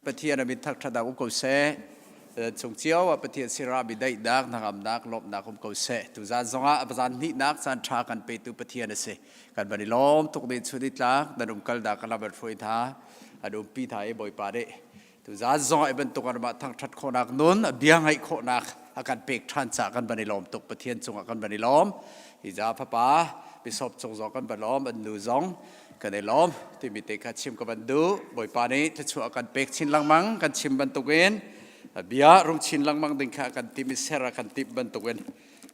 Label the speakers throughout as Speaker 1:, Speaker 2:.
Speaker 1: Pathian a min thangṭhatnak um ko seh. Chung cio ah Pathian sirah mi daihnak, hnangamnak, lawmhnak um ko seh. Tuzan zongah a zan hnihnak caan ṭha kan petu Pathian a si. Kan van i lawm tuk ni chun i tlak nan umkalnak kan lam an hruai hna. An umpi hna i Bawipa nih tuzan zongah i bantuk an mah thangṭhat khawhnak nun, a bia ngaih khawhnak a kan pek ṭhan caah kan van i lawm tuk. Pathian cungah kan van i lawm. Hi za fapa Bishop cung zong kan van lawm, an nu zong kan i lawm timi te kha chim ka van duh. Bawipa nih thluachuah kan pek chin lengmang kan chim bantukin bia rung chin lengmang ding kha kan timh i ser a kan timh bantukin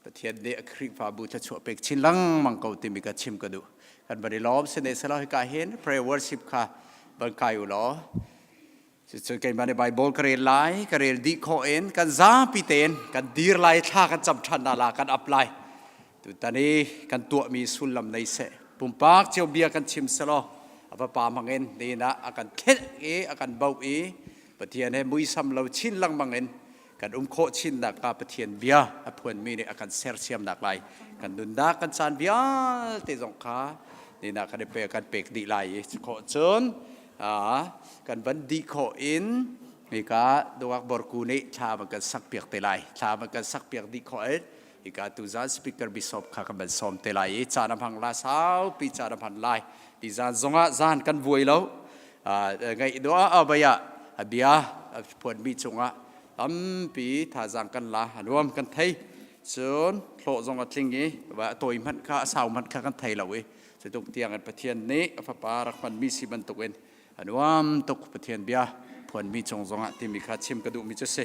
Speaker 1: Pathian nih a Khrihfabu thluachuah pek chin lengmang ko timi ka chim ka duh. Kan van i lawm sine selaw hika hin prayer worship kha van kai u law Cucu keimah nih Bible ka rel lai, ka rel dih khawh in kan zapi tein kan dir lai, thla kan cam ṭhan hna la, kan ap lai. Tutan i kan tuahmi sullam nei seh. Pumpak cio bia kan chim selaw a vapa hmangin nihin ah a kan thlelh i a kan bauh i Pathian he muisam lo chin lengmang in kan um khawh chinnak hnga Pathian bia a phuanmi nih a kan sersiamnak lai. Kan nunnak kan caan vialte zong kha nihin ah kan i pe kan pek dih lai i khawh cun kan van dih khawh in hika dawak borku nih thla van kan sak piak te lai thla van kan sak piak dih khawh in hika tuzan speaker bishop kha kan van sawm te lai i caan a hmang la saupi caan a hman lai ti zan zongah zan kan vuai lo ngaih dua abaya a bia a phuanmi cungah tampi thazaang kan la a nuam kan thei cun hlawh zong a tling i a tawi hmanh kha a sau hmanh kha kan thei lo i Cutuk tiang in Pathian nih a fapa rak hmanmi si bantukin a nuam tuk Pathian bia phuanmi cung zongah timi kha chim ka duhmi cu si.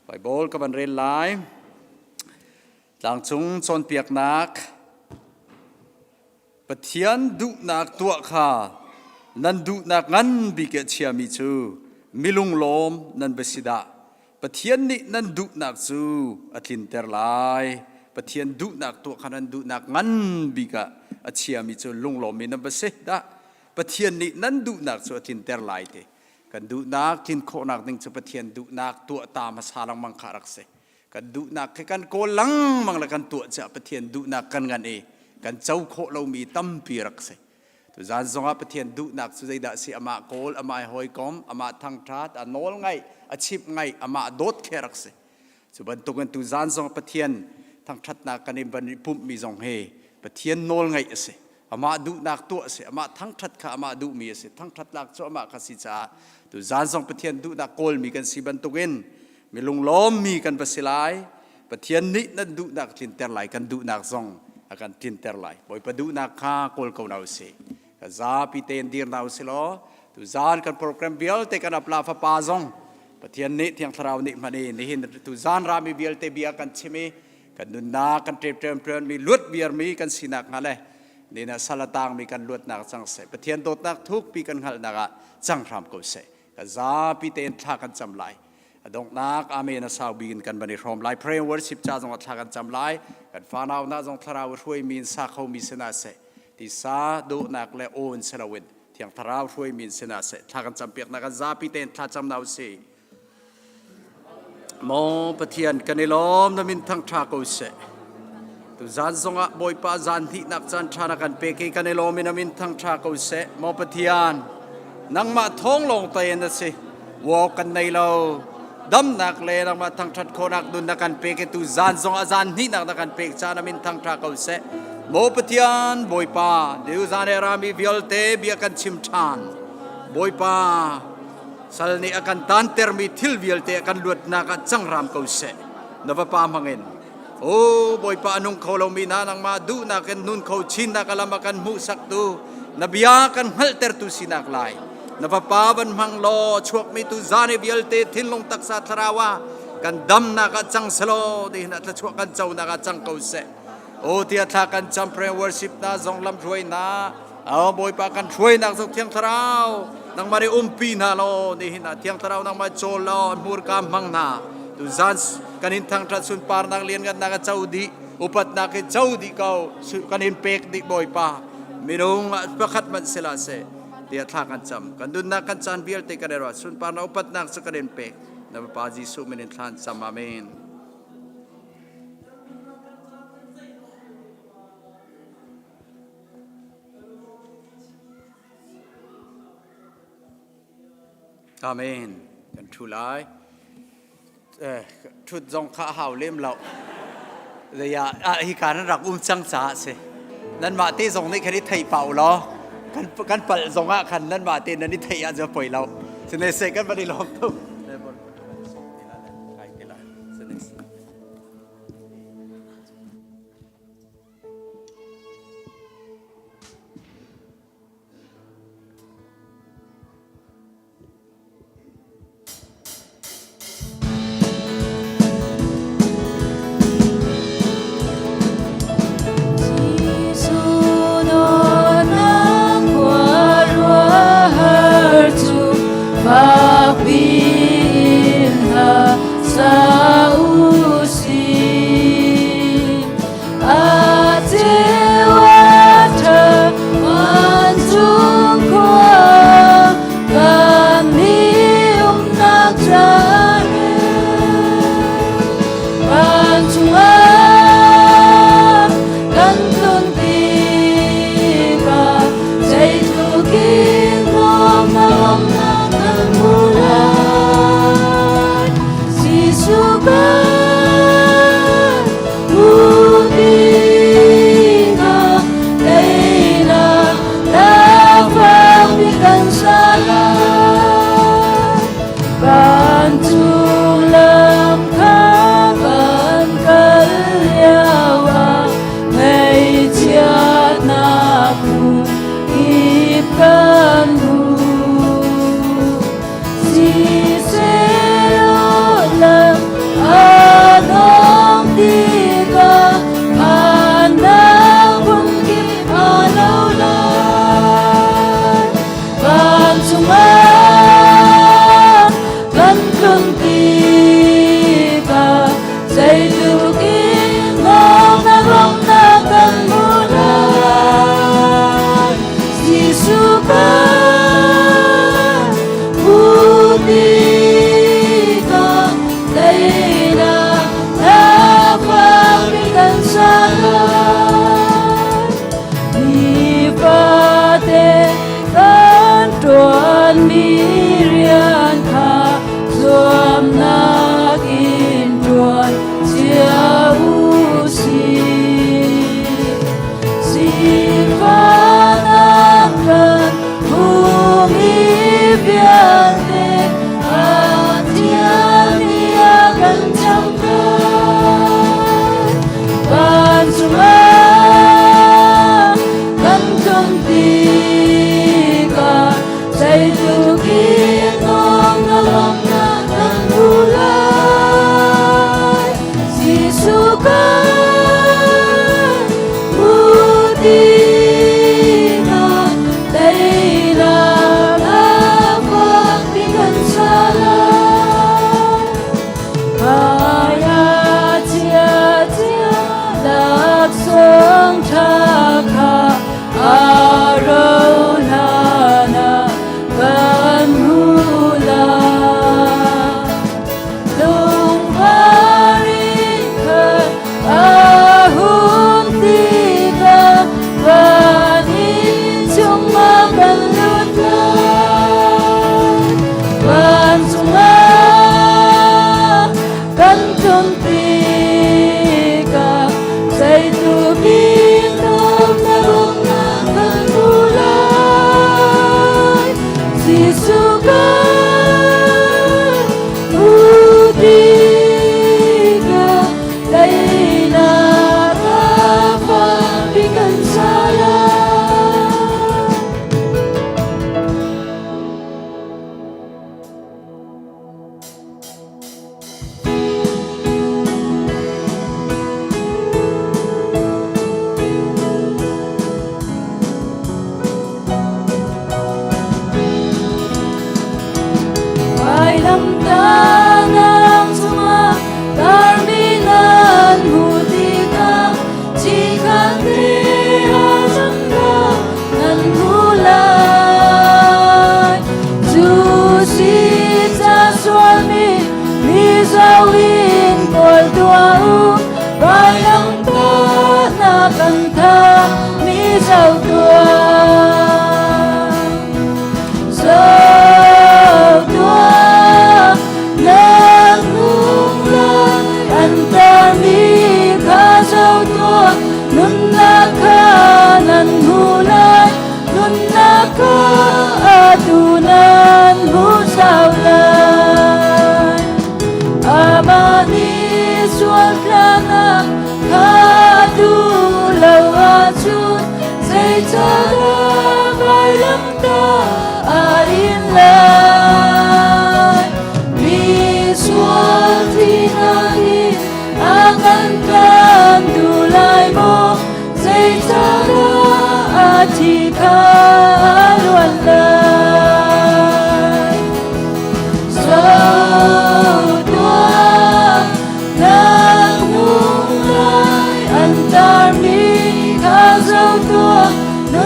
Speaker 1: Bible ka van rel lai. Tlangcung cawnpiaknak Pathian duhnak tuah kha nan duhnak ngan bik a chiami cu milunglawm nan va si dah. Pathian nih nan duhnak cu a tlinter lai. Pathian duhnak tuah kha nan duhnak ngan bik ah a chiami cu lunglawmmi nan va si dah. Pathian nih nan duhnak cu a tlinter lai ti. Kan duhnak tlin khawhnak ding cu Pathian duhnak tuah ta hmasa lengmang kha rak si. Kan duhnak khi kan kawl lengmang le kan tuah ciah Pathian duhnak kan ngan i kan co khawh lomi tampi rak si. Tuzaan zongah Pathian duhnak cu zeidah a si? Amah kawl, amah hawikom, amah thangṭhat, a nawl ngaih, a chimh ngaih, amah dawt khi a rak si. Cu bantukin tuzaan zong Pathian thangṭhatnak kan in van i pumhmi zong hi Pathian nawl ngaih a si. Amah duhnak tuah a si. Amah thangṭhat kha amah duhmi a si. Thangṭhatnak cu amah kha si caah tuzaan zong Pathian duhnak kawlmi kan si bantukin mi lunglawmmi kan va si lai. Pathian nih nan duhnak tlinter lai kan duhnak zong a kan tlinter lai Bawipa duhnak kha kawl ko na usih ka zapi tein dir na usih law tuzaan kan program vialte kan apla fapa zong Pathian nih Thiang Thlarau nih hman i nihin tuzaan rami vialte bia kan chim i kan nunnak kan ṭem mi luat viarmi kan sinak hnga le nina salatang mi kan luatnak cang seh Pathian dawtnak thukpi kan hngalhnak ah cang hram ko seh ka zapi tein thla kan cam lai a donghnak amen a sau bik in kan van i hrawm lai prayer worship ca zong ah thla kan cam lai kan fanau na zong thlarau hruai mi in sa kho mi sina seh tisa dawhnak le aw in siloin thiang thlarau hruai mi in sina seh thla kan cam piak na kan zapi tein thla cam na usih Maw Pathian kan i lawm na min thangṭha ko seh Tuzan zongah Bawipa zan hnihnak caan ṭha na kan pek i kan i lawm in a min thangṭha ko seh Maw Pathian nangmah thawng lawng tein a si Walk kan nei lo. Damnak le nangmah thangṭhat khawhnak nun na kan pek i tu zan zongah zan hnihnak na kan pek caan amin thangṭha ko seh. Maw Pathian Bawipa, niu zan e rami vialte bia kan chim ṭhan. Bawipa, sal nih a kan tantermi thil vialte a kan luatnak ah cang ram ko seh. Na vapa hmangin. O Bawipa a nung kho lomi hna nangmah duhnak in nun kho chinnak a lam a kan hmuhsaktu na bia kan hngalhtertu sinak lai na fapa van hmang law chuakmi tu zan i vialte thinlung taksa thlarau ah kan damnak ah cang selaw tihin a thluachuah kan conak ah cang ko seh o tia thla kan cam prayer worship na zong lam hruai na o bawipa kan hruainak zong thiang thlarau nangmah nih umpi hna law nihin ah thiang thlarau nangmah cawl law hmurka hmang hna tu zan kan in thangṭhat sunparnak lianngannak a co dih upatnak hi co dih ko kan in pek dih bawipa minung pakhat hmanh sila seh tiah thla kan cam kan nunnak kan caan vialte kan i ruah sunparnak upatnak cu kan in pek na Fapa Jesuh min in thla an cam amen Amen. Kan ṭhu lai. Ṭhut zong kha a hau lem lo. Zeiah ah hi ka nan rak um cang caah si. Nanmah te zong nih khan i thei pah u law kan kan palh zong ah khan nanmah te nan i theih ah cu poi lo. Sine se kan van i lawm tuk.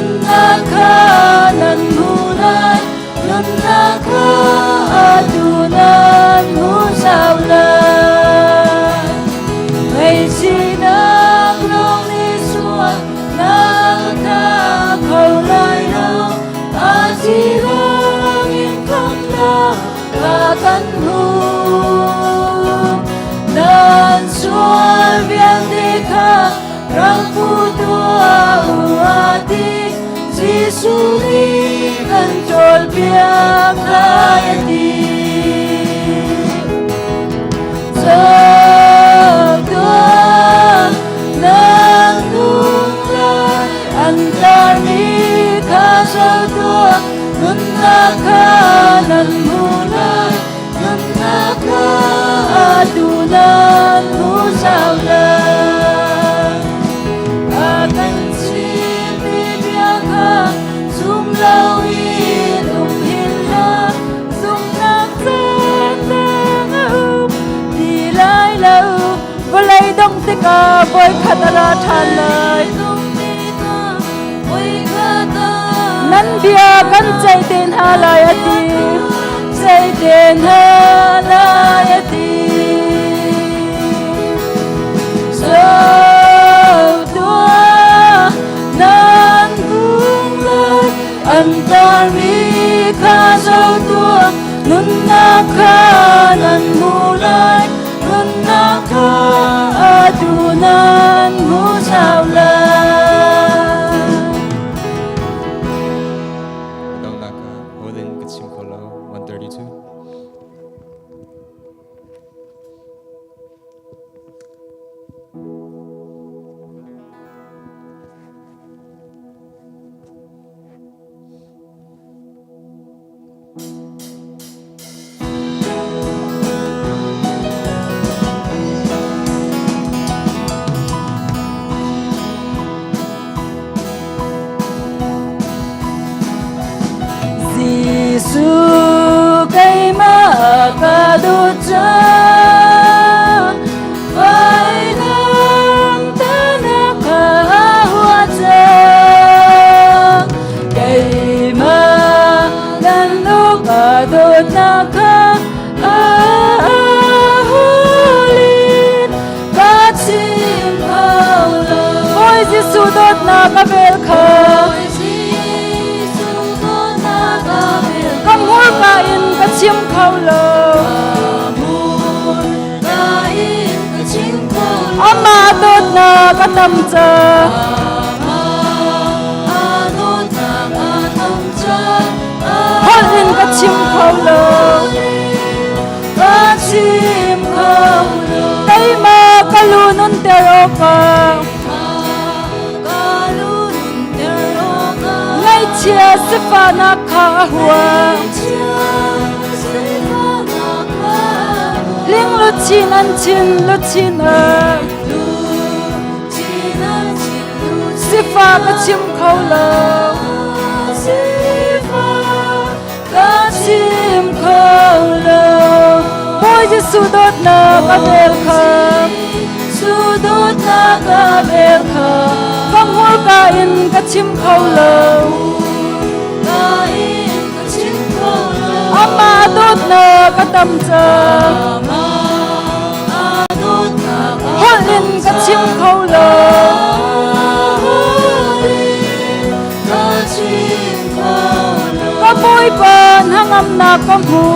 Speaker 2: Nunnak kha nan hmu lai, nunnak kha atu nan hmu zau lai. Ngaihchihnak lawng nih sualnak kha kho lai lo, a thi in khamnak kha kan hmu. Nan sual vialte kha rak pu tuah u a ti, Jesuh nih kan ṭawlpiak lai a ti. Zoh tuah, nan nung lai, an tarmi kha zoh tuah, nunnak kha nan hmu lai, nunnak kha atu nan hmu zau lai. A kan chimmi bia kha zum loin um hin hlah, zumhnak caan dang a um ti lai lo, vawlei dongh tikah voikhat a ra ṭhan lai. Nan bia kan ceih te hna lai a ti, ceih te hna lai a ti. Zoh tuah, nan hung lai, an tarmi kha zoh tuah, nunnak kha nan hmu lai, nunnak kha atu nan hmu zau lai.
Speaker 3: Donghnak ah holh in ka chim kho lo 132.
Speaker 2: Jesuh keimah ka dawt cang, vainam tanak ka hua cang. Keimah nan ka dawtnak kha a hulin ka chim kho lo. Bawi Jesuh dawtnak a vel kha ka hmurka in ka chim kho lo. Amah dawtnak a tam cang. Holh in ka chim kho lo. Ka chim kho lo. Keimah ka lu nunter awkah ngaihchia sifahnak kha a hua. Ling luchin an chin luchin ah sifah ka chim kho lo. Ka chim kho lo. Bawi Jesuh dawtnak a vel kha. dawtnak a vel kha. Ka hmurka in ka chim kho lo. Amah dawtnak a tam cang. Holh in ka chim kho lo. Ka Bawipa hnangamnak ka hmu.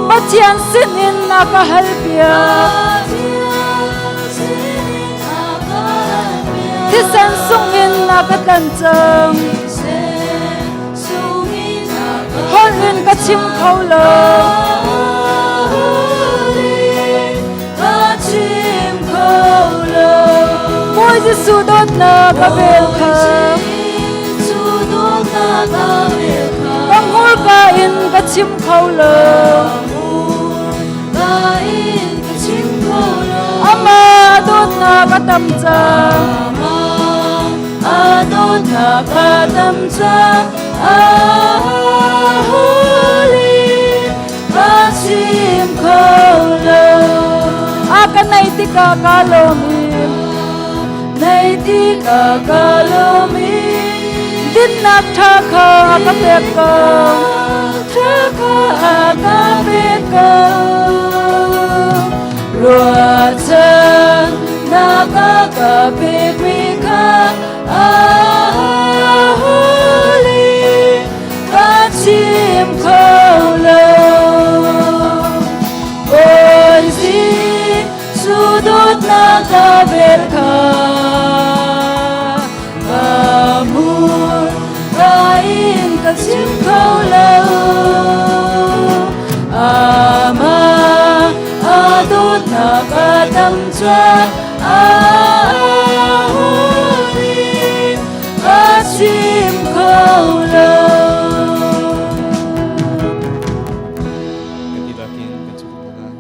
Speaker 2: Pathian sinin na ka hal piak. Thisen sungin na ka tlan cang. Holh in ka chim kho lo. Bawi Jesuh dawtnak a vel kha. Ka hmurka in ka chim kho lo. Amah dawtnak a tam cang. Dawtnak a tam cang. Ka chim kho lo. A ka nei tikah ka lawm i. Nei ti ka ka lawm i dinnak ṭha kha a ka pek ko. Ṭha kha a ka pek ko. Ruahchan nak a ka pekmi kha a holi ka chim kho lo. Bawi Jesuh dawtnak ka vel kha ka hmur ka in ka chim kho lo. Amah a dawtnak a tam cuah a holi ka chim kho lo.
Speaker 3: Kan dihlak in kan cu hna lai.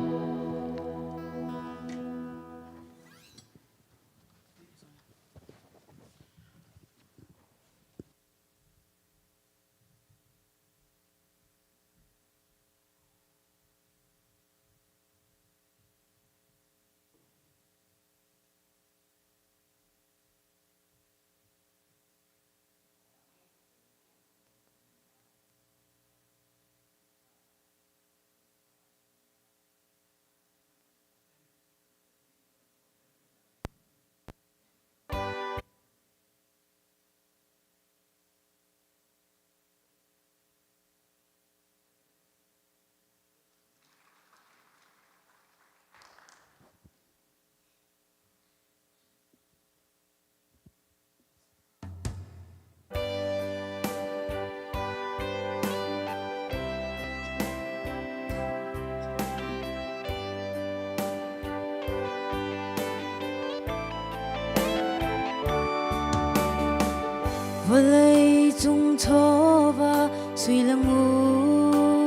Speaker 2: Vawlei cung chawva sui le ngun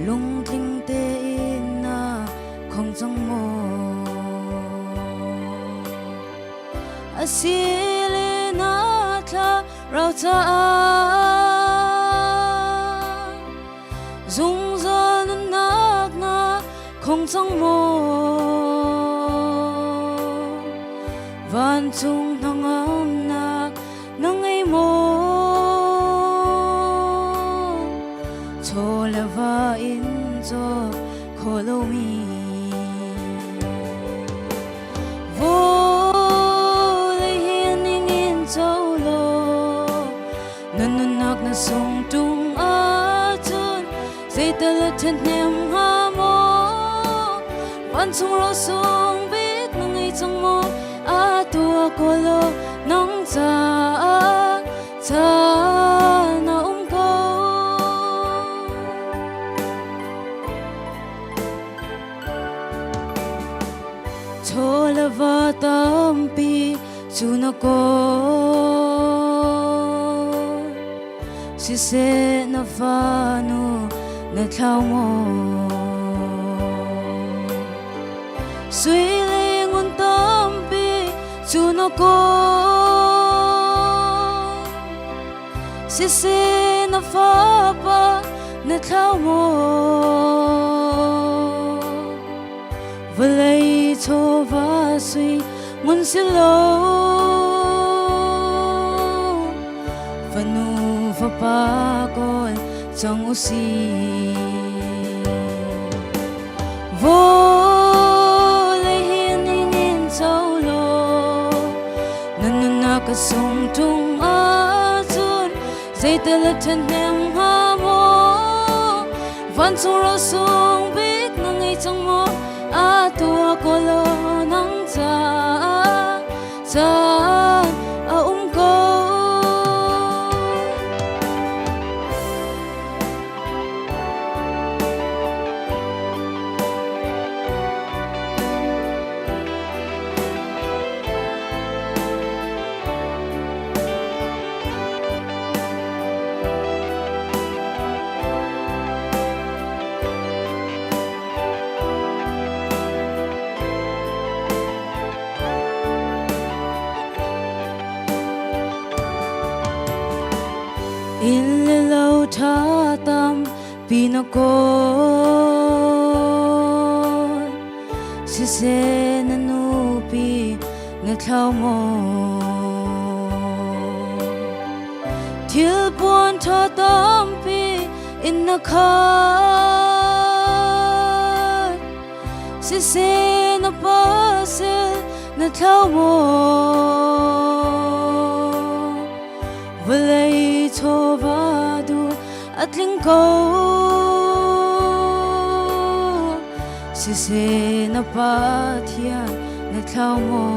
Speaker 2: lungtling tein na khong cang maw? Asile na thla rau caah zungzal nunnak na khong cang maw? Vancung hnangamnak na ngei maw? Chaw le va in cawk khawh lomi vawlei hi ningin co law na nunnak na sung tung ahcun zeital a ṭhahnem hnga maw? Vancung rosung bik na ngei cang maw? Atu a kawl law nang caah caan a um ko. Chaw le va tampi cu na kawl. Siseh na fanu na thlau maw? Sui le ngun tampi cu na kawl. Siseh na fapa na thlau maw? Vawlei chawva sui ngun si lo fanu fapa kawl cang u si Vawlei hi ningin co law na nunnak a sung ṭung ahcun zeital a ṭhahnem hnga maw? Vancung rosung bik na ngei cang maw? Atu ah kawl law nang caah caan a um ko. Inn le lo ṭha tampi na kawl. Siseh na nupi. Na thlau maw? Thil puan ṭha tampi in na khat. Siseh na pasal na thlau maw? Vawlei chawva duh a tling ko. Siseh na Pathian na thlau maw?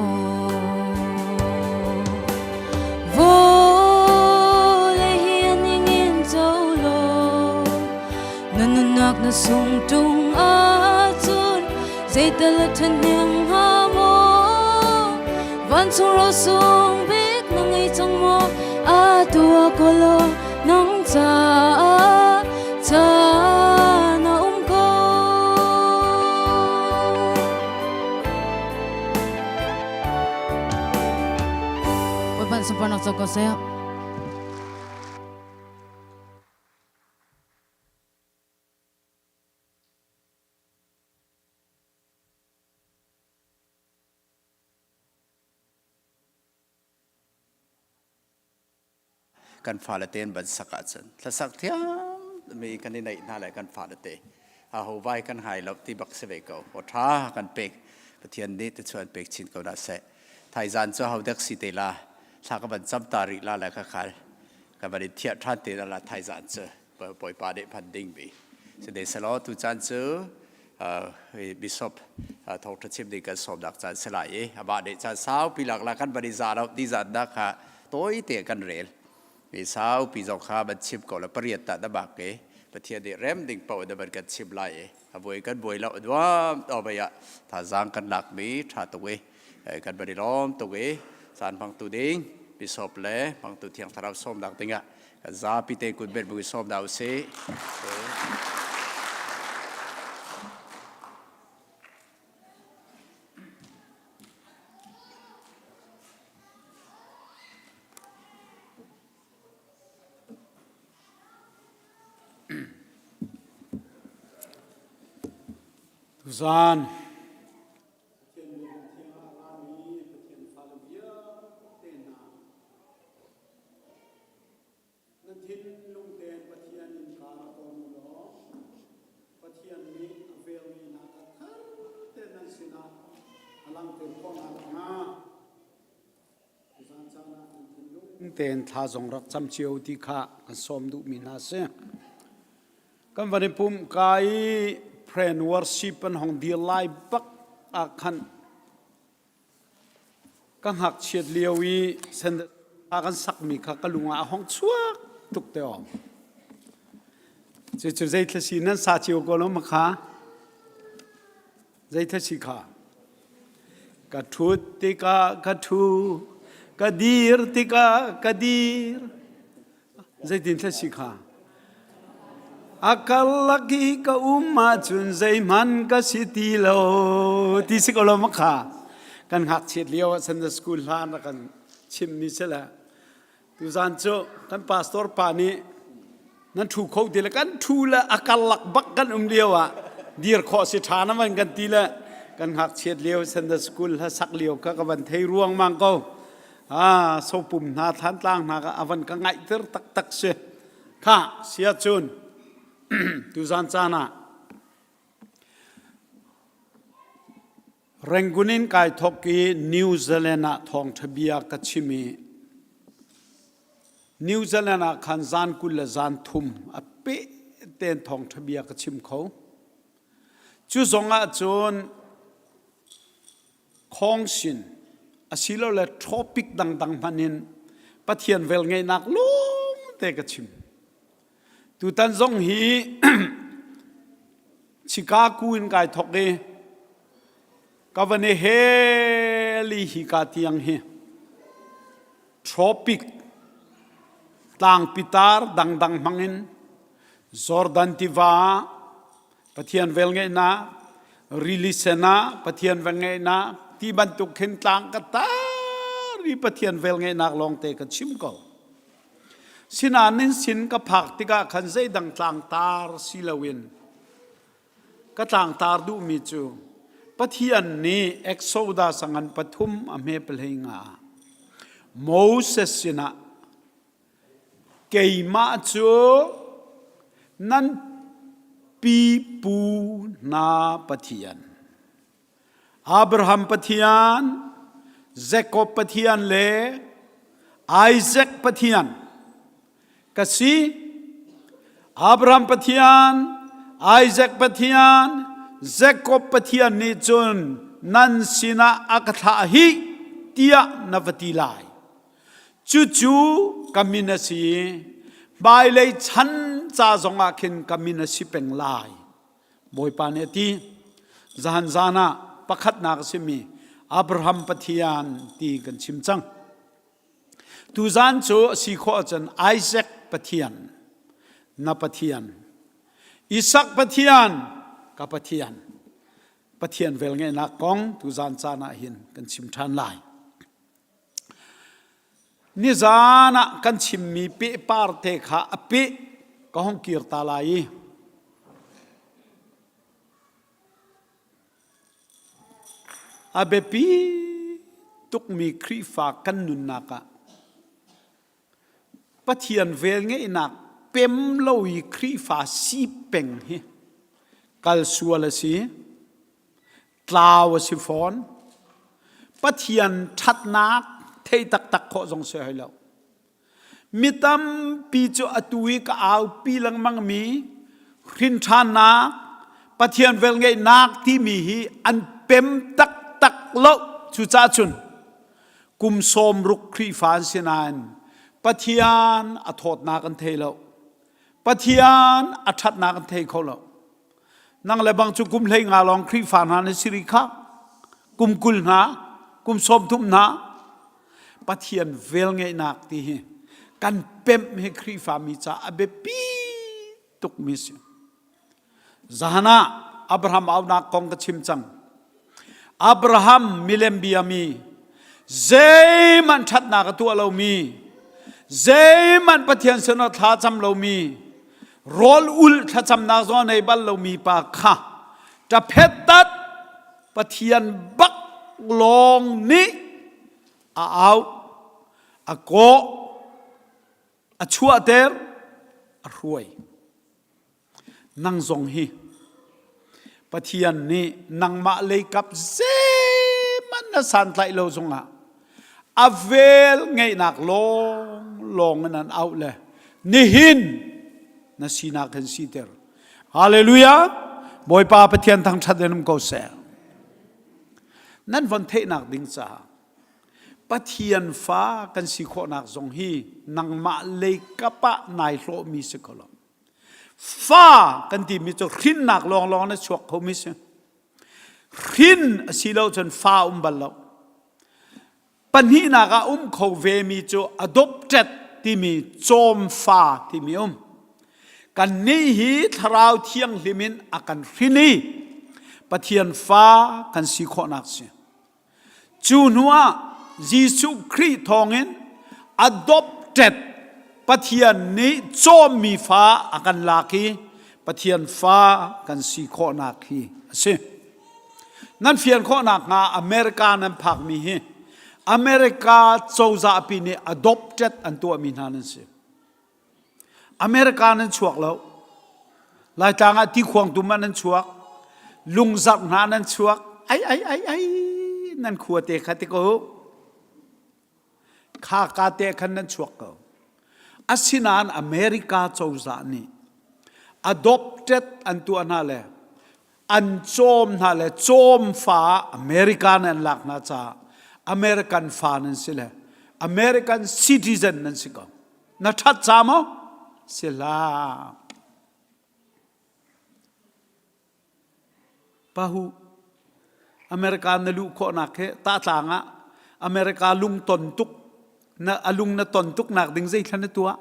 Speaker 2: Vawlei hi a ning in co law, na nunnak na sung ṭung ahcun zeital a ṭhahnem hnga maw? Vancung rosung bik na ngei cang maw? Atu ah kawl law nang caah caan a um ko. Bawipa sunparnak co ko seh.
Speaker 1: Kan fale te an ban sak ahcun thlasak thiam mi kan i neih hna le kan fale te a ho vai kan hai lo ti bak si ve ko. Aw tha kan pek Pathian nih te chuan pek chin ko dah seh. Thaizan cu ho dek si te la thla ka van cam ta rih la le ka khal ka van i thiah than te la thaizan cu Bawipa nih phan ding mi si de selaw tu caan cu bishop thawngṭha chim ding kan sawmnak caan si lai i amah nih caan saupi lak la kan van i za lo ti zan nak kha tawi te kan rel mi saupi zong kha van chim ko la pariat ta na bak ke Pathian nih rem ding paoh na van kan chim lai i a buai kan buai lo duam to bai ah thazaang kan lak mi tha tuk i kan van i lawm tuk i caan hmangtu ding bishop le hmangtu thiang thlarau sawmnak dingah kan zapi te kut bet bu sawm hna usih.
Speaker 4: Tuzaan Pathian biakinn thiang ah a rami Pathian fale vialte hna, nan thinlung tein Pathian innka rak awn u law Pathian nih a velngeihnak a thar tein nan sinah a langhter khawh nakhnga tuzaan caan ah nan thinlung tein thla zong rak cam cio ti kha kan sawm duhmi hna a si. Kan van i pumh ka i prayer worship an hong dir lai bak ah khan ka ngakchiat lio i sen a kan sakmi kha ka lung ah a hong chuak tuk te awm. Cucu zei si nan sa cio ko lo ma kha? Zei si kha? Ka ṭhut tikah ka ṭhu, ka dir tikah ka dir. Zeitin thla si kha? A karlak i ka um ahcun zeihmanh ka si ti lo ti si ko lo ma kha? Kan ngakchiat lio ah Sunday school hlan rak kan chimmi si le tuzan cu kan pastor pa nih nan ṭhu kho ti le kan ṭhu le a karlak bak kan um lio ah dir khawh si ṭha na van kan ti le kan ngakchiat lio Sunday school hla sak lio kha ka van thei ruangmang ko. Ah, sopum hna thlantlang hna ka avan ka ngaihter taktak si. Kha sia cun tuzan caan ah Rangoon in kai thok i New Zealand ah thawngṭha bia ka chim i New Zealand ah khan zan 20 le zan thum a peh tein thawngṭha bia ka chim kho. Cu zong ah cun khawngsin asilole topic dangdang hmanh in Pathian velngeihnak lawngte ka chim. Tutan zong hi Chicago in kai thok i ka van i heli hi ka tiang hi tropic tlangpitar dangdang hmangin Jordan tiva Pathian velngeihnak, rili sen ah Pathian velngeihnak ti bantuk khin tlang ka tar i Pathian velngeihnak lawngte ka chim ko. Sinain sin ka phak tikah khan zeidang tlangtar si loin ka tlangtar duhmi cu Pathian nih Exodus a ngan pathum a hme pahlei nga ah Moses sinah keimah cu nan pipu hna Pathian Abraham Pathian, Jakob Pathian le Isaac Pathian ka si. Abraham Pathian, Isaac Pathian, Jakob Pathian nih cun nan sinah a ka thlah hi tiah na va ti lai. Cucu ka min a si i hmailei chan ca zongah khin ka min a si peng lai. Bawipa nih a ti. Zahan zan ah pakhatnak a simi Abraham Pathian ti kan chim cang. Tuzan cu a si khawh ahcun Isaac Pathian, na Pathian, Isak Pathian, ka Pathian, Pathian velngeihnak kong tuzan caan ah hin kan chim ṭhan lai. Nizan ah kan chimmi pehpar te kha a peh ka hong kir ta lai i a biapi tukmi Khrihfa kan nunnak ah Pathian velngeihnak pem lo i Khrihfa si peng hi kal sual a si. Tlau a si fawn. Pathian ṭhatnak thei taktak khawh zong si hoi lo. Mi tampi cu atu i ka aupi lengmang mi hrinṭhannak, Pathian velngeihnak timi hi an pem taktak lo. Cucaah cun kum sawmruk Khrihfa an si nain Pathian a thawtnak an thei lo. Pathian a ṭhatnak an thei kho lo. Nang le bang cu kum hlei nga lawng Khrihfa hna na si rih kha. Kum 20 hna, kum 30 hna. Pathian velngeihnak ti hi kan pemh hi Khrihfa mi ca a biapi tukmi si. Zahan ah Abraham aunak kong ka chim cang. Abraham milem biami zeihmanh ṭhatnak a tuah lomi zeihmanh Pathian sinah thla cam lomi rawl ul thlacamnak zong a nei bal lomi pa kha ṭaphet tat Pathian bak lawng nih a auh a kawh a chuahter a hruai Nang zong hi Pathian nih nangmah leikap zeihmanh na santlaih lo zongah a vel ngeihnak lawng lawng in an auh le nihin na sinak hin siter. Hallelujah! Bawipa Pathian thangṭhat in um ko seh. Nan von theihnak ding caah Pathian fa kan si khawhnak zong hi nangmah leikap ah nai hlawhmi si ko lo. Fa kan timi cu hrinnak lawnglawng na chuak khomi si. Hrin a si lo cun fa um bal lo. Pahnihnak ah um kho vemi cu adopted timi cawm fa timi um. Kannih hi thlarau thianghlim in a kan hrin i Pathian fa kan si khawhnak si. Cu hnuah Jesuh Khrih thawngin adopted Pathian nih cawmmi fa a kan lak i Pathian fa kan si khawhnak hi a si. Nan fian khawhnak hnga America nan phakmi hi America cozah pi nih adopted an tuahmi hna nan si. America nan chuak lo. Laitlang ah tikhuang tum ah nan chuak. Lungzarh hna nan chuak. Ai ai ai ai nan khua te kha ti ko. Kha ka te khan nan chuak ko. Asinain America cozah nih adopted an tuah hna le an cawm hna le cawm fa America nan lak hna caah American fa nan si le American citizen nan si ko. Na ṭhat ca maw? Si hlah. Pahu America na luh khawhnak he tahtlang ah America lung ton tuk na a lung na ton tuk nak ding zeithla na tuah?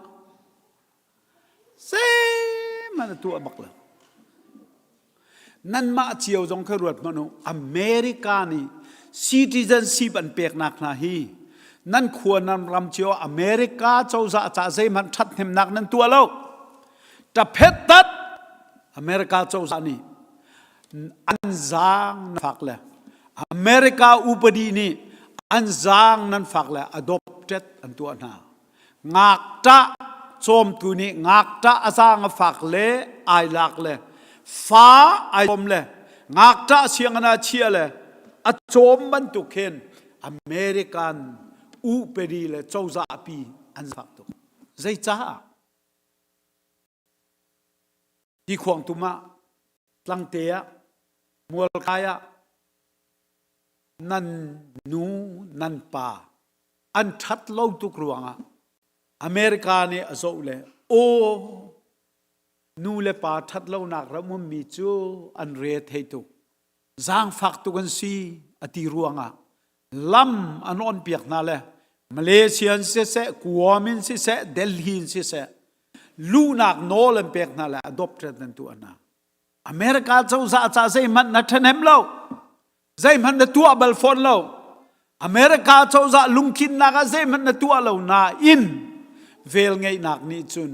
Speaker 4: Zeihmanh a tuah bak lo. Nanmah cio zong kha ruat hmanh u. America nih citizenship an peknak hna hi nan khua nan ram cio America cozah ca zeihmanh ṭhathnemnak nan tuah lo. Ṭaphet tat America cozah nih. An zaang nan fak le America upadi nih an zaang nan fak le adopted an tuah hna. Ngakṭah cawmtu nih ngakṭah a zaang a fak le ai lak le fa ai cawm le ngakṭah sianginn ah chia le a cawm bantuk khin American upadi le cozah pi an fak tuk. Zeicah? Tikhuangtum ah, tlangte ah, mualkai ah nan nu nan pa an ṭhat lo tuk ruangah America nih a zoh le aw nu le pa ṭhat lonak ram ummi cu an re thei tuk zaangfak tuk an si a ti ruangah lam an on piak hna le Malaysia in siseh Guam in siseh Delhi in siseh luhnak nawl an pek hna le adopted an tuah hna America cozah ca zeihmanh na ṭhahnem lo zeihmanh na tuah bal fawn lo America cozah lungtlinnak ah zeihmanh na tuah lo nain velngeihnak nih cun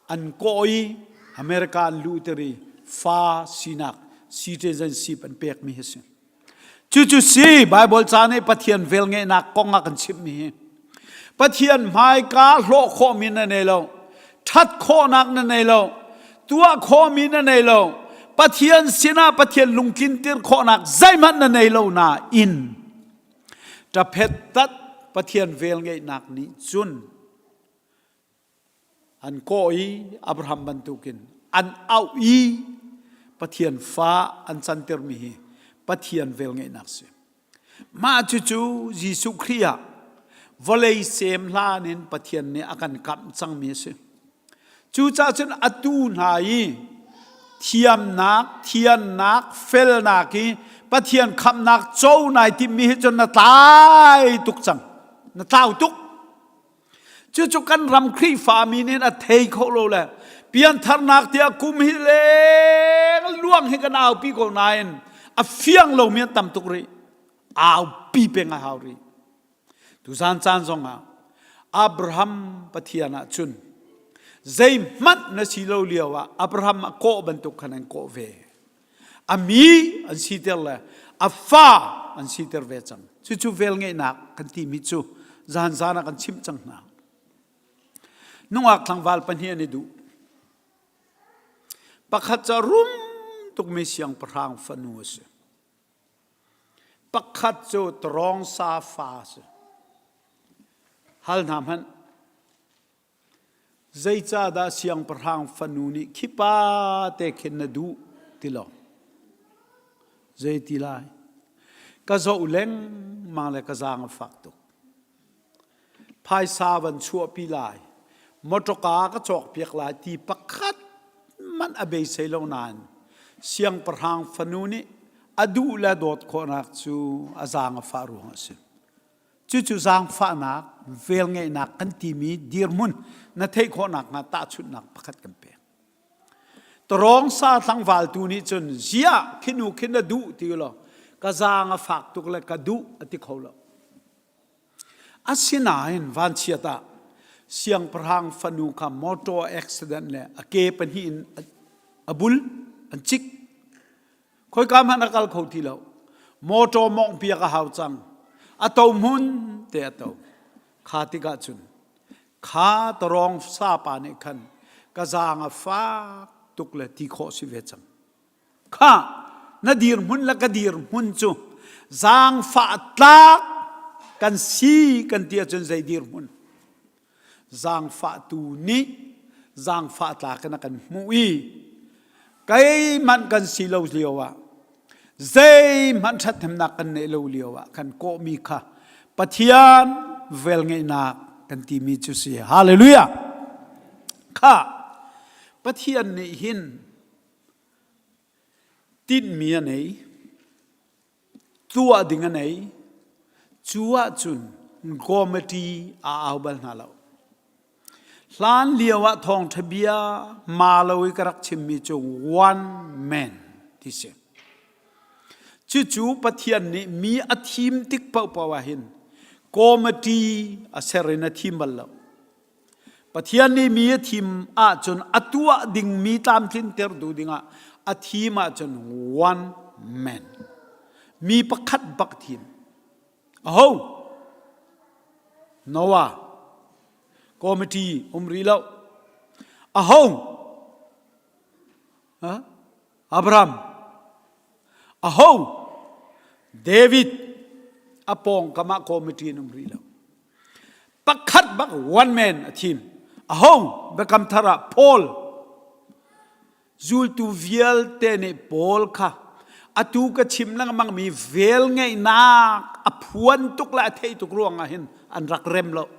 Speaker 4: an kawh i America an luhter i fa sinak citizenship an pekmi hi si. Cucu si Bible ca nih Pathian velngeihnak kong a kan chimhmi hi. Pathian hmaika hlawh khawhmi na nei lo. Ṭhat khawhnak na nei lo. Tuah khawhmi na nei lo. Pathian sinah Pathian lungtlintir khawhnak zeihmanh na nei lo nain ṭaphet tat Pathian velngeihnak nih cun An kawh i Abraham bantukin an auh i Pathian fa an cantermi hi Pathian velngeihnak si. Mah cucu Jesuh Khrih ah vawlei sem hlan in Pathian nih a kan kamh cangmi a si. Cucaah cun atu hna i thiamnak, thiannak, felnak i Pathian khamhnak co nai timmi hi cun na tlai tuk cang. Na tlau tuk. Cucu kan ram Khrihfami nih a thei kho lo le piantharnak tiah kum hi leng luang hi kan aupi ko nain a fiang lomi an tam tuk rih. Aupi peng a hau rih. Tuzan caan zongah Abraham Pathian ah cun zeihmanh na si lo lio ah Abraham a kawh bantuk khan an kawh ve. A mi an siter le a fa an siter ve cang. Cucu velngeihnak kan timi cu zan zan ah kan chimh cang hna. Nungak tlangval pahnih an i duh. Pakhat cu a rum tukmi siangpahrang fanu a si. Pakhat cu tawngsa fa a si. Hal hna hmanh. Zeicahdah siangpahrang fanu nih khi pa te khin na duh ti lo? Zeiti lai? Ka zoh lengmang le ka zaang a fak tuk. Phaisa van chuahpi lai, mawṭawka ka cawkpiak lai ti pakhat hmanh a beisei lo nain siangpahrang fanu nih a duh le a dawt khawhnak cu a zaang a fah ruangah a si. Cucu zaangfahnak, velngeihnak kan timi dirhmun na theih khawhnak hnga tahchunhnak pakhat kan pek. Tarawng sa tlangval tu nih cun ziah khinu khin na duh ti law ka zaang a fak tuk le ka duh a ti kho lo. Asinain vanchiat ah siangpahrang fanu kha motor accident le a ke pahnih in a bul an cik Khoika hmanh a kal kho ti lo. Motor mawngh piak a hau cang. A to hmun te a to. Kha tikah cun kha tarawng sapa nih khan ka zaang a fak tuk le ti khawh si ve cang. Kha na dirhmun le ka dirhmun cu zaangfah tlak kan si kan ti ahcun zei dirhmun Zaangfahtu nih zaangfah tlak in a kan hmuh i keimah kan si lo lio ah zeihmanh ṭhathnemnak kan neih lo lio ah kan kawhmi kha Pathian velngeihnak kan timi cu si. Hallelujah! Kha Pathian nih hin tinhmi a nei. Tuah ding a nei. Cu ahcun committee aa au bal hna lo. Hlan lio ah thawngṭha bia ma lo i ka rak chimmi cu one man ti si. Cucu Pathian nih mi a thim tik paohpaoh ah hin committee a ser in a thim bal lo. Pathian nih mi a thim ahcun a tuah dingmi tlamtlinter duh dingah. A thim ahcun one man. Mi pakhat bak thim. Aho? Noah. Committee um rih lo. Aho? Abraham. Aho? David. A pawngkam ah committee an um rih lo. Pakhat bak one man a thim. Aho? Biakam thar ah Paul. Zultu vialte nih Paul kha atu ka chim lengmang mi vel ngeihnak a phuan tuk le a theih tuk ruangah hin an rak rem lo.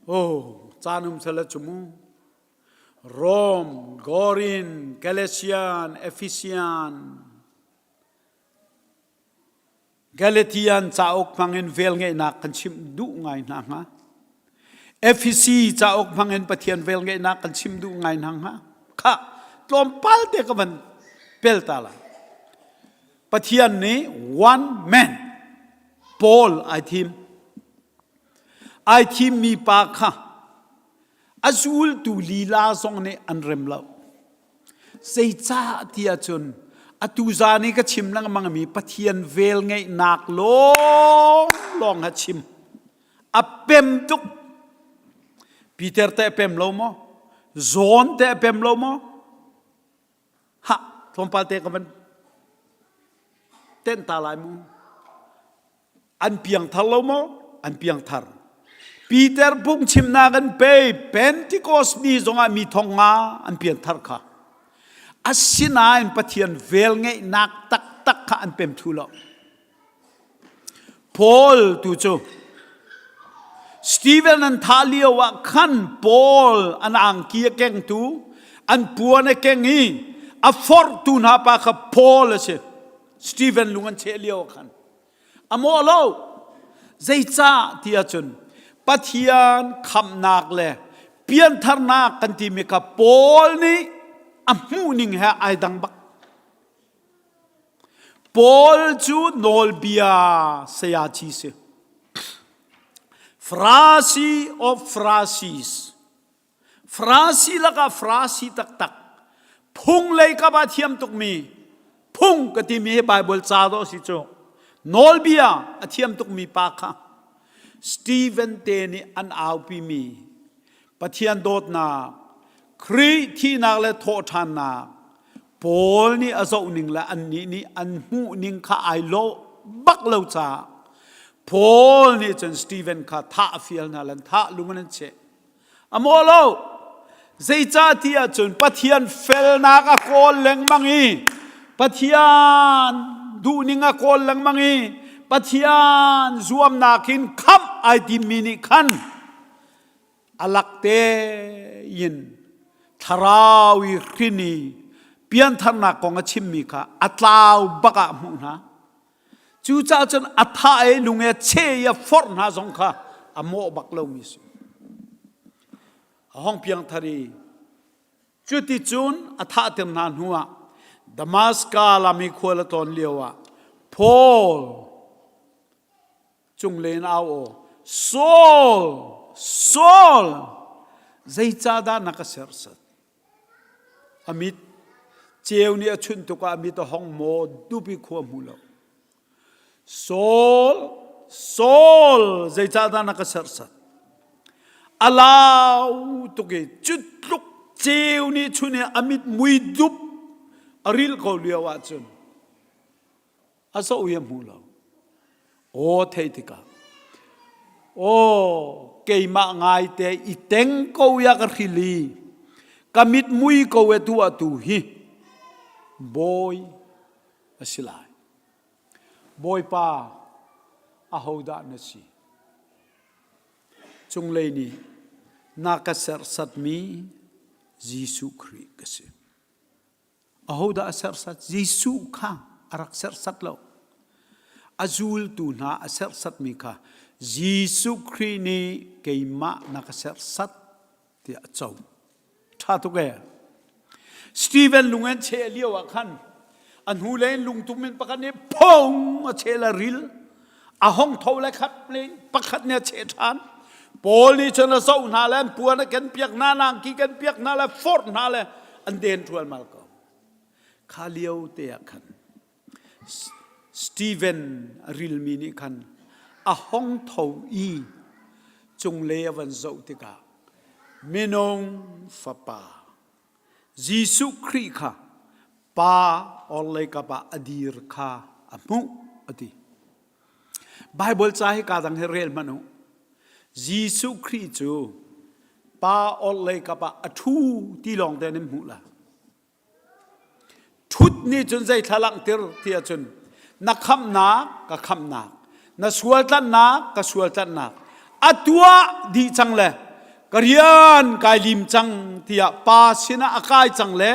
Speaker 4: Oh, caan um sala cu mu. Rome, Gorin, Galatian, Ephesian, Galatian cauk hmangin velngeihnak kan chimh duh ngai hna hnga. Efesi cauk hmangin Pathian velngeihnak kan chim duh ngai hna hnga. Kha tlawmpal te ka van pel ta lai. Pathian nih one man Paul ai thim. Ai thimmi pa kha a zultu lila zong nih an rem lo. Zeicah ti ahcun atu zan i ka chim lengmang mi Pathian vel ngeihnak lawnglawng ha chim. A pem tuk. Peter te a pem lo maw? John te a pem lo maw? Ha, tlawmpal te ka van tenh ta lai mu. An piangthar lo maw? An piangthar. Peter phungchimnak an pe Pentecost ni zongah mi thong nga an piangthar kha. Asinain Pathian velngeihnak taktak kha an pem thlu lo. Paul tu cu Stephen an thah lio ah khan Paul an angki a kengtu an puan a keng i a forhtu hna pa kha Paul a si. Stephen lung an cheh lio ah khan a mawh lo. Zeicah ti ahcun Pathian khamhnak le piantharnak kan timi kha Paul nih a hmuhning he ai dang bak. Paul cu nawlbia sayaci si. Farasi of Pharisees. Farasi lakah Farasi taktak. Phung lei kap ah thiam tukmi phung ka timi hi Bible ca dawh si cu. Nawlbia a thiam tukmi pa kha Stephen te nih an aupimi Pathian dawtnak, Khrih thihnak le thawhṭhannak, Paul nih a zohning le annih nih an hmuhning kha ai lawh bak lo caah Paul nih cun Stephen kha thah a fial hna lan thah lung in an cheh. A maw lo. Zeicah ti ahcun Pathian felnak a kawl lengmang i Pathian duhning a kawl lengmang i Pathian zuamnak in khamh ai timmi nih khan a lak tein thlarau i hrin i piantharnak kong a chimmi kha a tlau bak ah hmuh hna. Cucaah cun a thah i lung e che i a forh hna zong kha a mawh bak lomi si. A hong piangthar i cuticun a thahter hna hnuah Damaska lam i khual a tlawn lioah Paul cunglei in au aw Saul Saul zeicahdah na ka serhsat a mit ceu nih a chunh tukah a mit a hong maw dup i khua hmu lo Saul Saul zeicahdah na ka serhsat a lau tuk i cutluk ceu nih chun i a mit mui dup a ril ko lio ahcun A zoh i a hmu lo. Aw theih tikah aw keimah ngaite i teng ko ya ka hril i ka mit mui ko e tu atu hi bawi a si lai. Bawipa ahodah na si? Cunglei nih na ka serhsatmi Jesuh Khrih ka si. Ahodah a serhsat? Jesuh kha a rak serhsat lo. A zultu hna a serhsatmi kha Jesuh Khrih nih keimah na ka serhsat tiah a co. Ṭha tuk ee. Stephen lung an cheh lio ah khan a hnulei in lungtum in pakhat nih phong a cheh le ril a hong tho le khat le pakhat nih a cheh ṭhan. Paul nih cun a zoh hna le an puan a ken piak hna, nangki ken piak hna le forh hna le. An den ṭualmal ko. Kha lio te ah khan Stephen a rilmi nih khan a hong tho i cunglei a van zoh tikah minung fapa Jesuh Khrih kha pa orhlei kap ah a dir kha a hmuh a ti. Baibal ca hi kaa dang hi rel hmanh u. Jesuh Khrih cu pa orhlei kap ah a ṭhu ti lawng te nan hmuh la. Ṭhut nih cun zei thla langhter ti ahcun na khamhnak ka khamhnak, na sual tlanhnak ka sual tlanhnak, a tuah dih cang le ka rian kai lim cang tiah pa sinah a kai cang le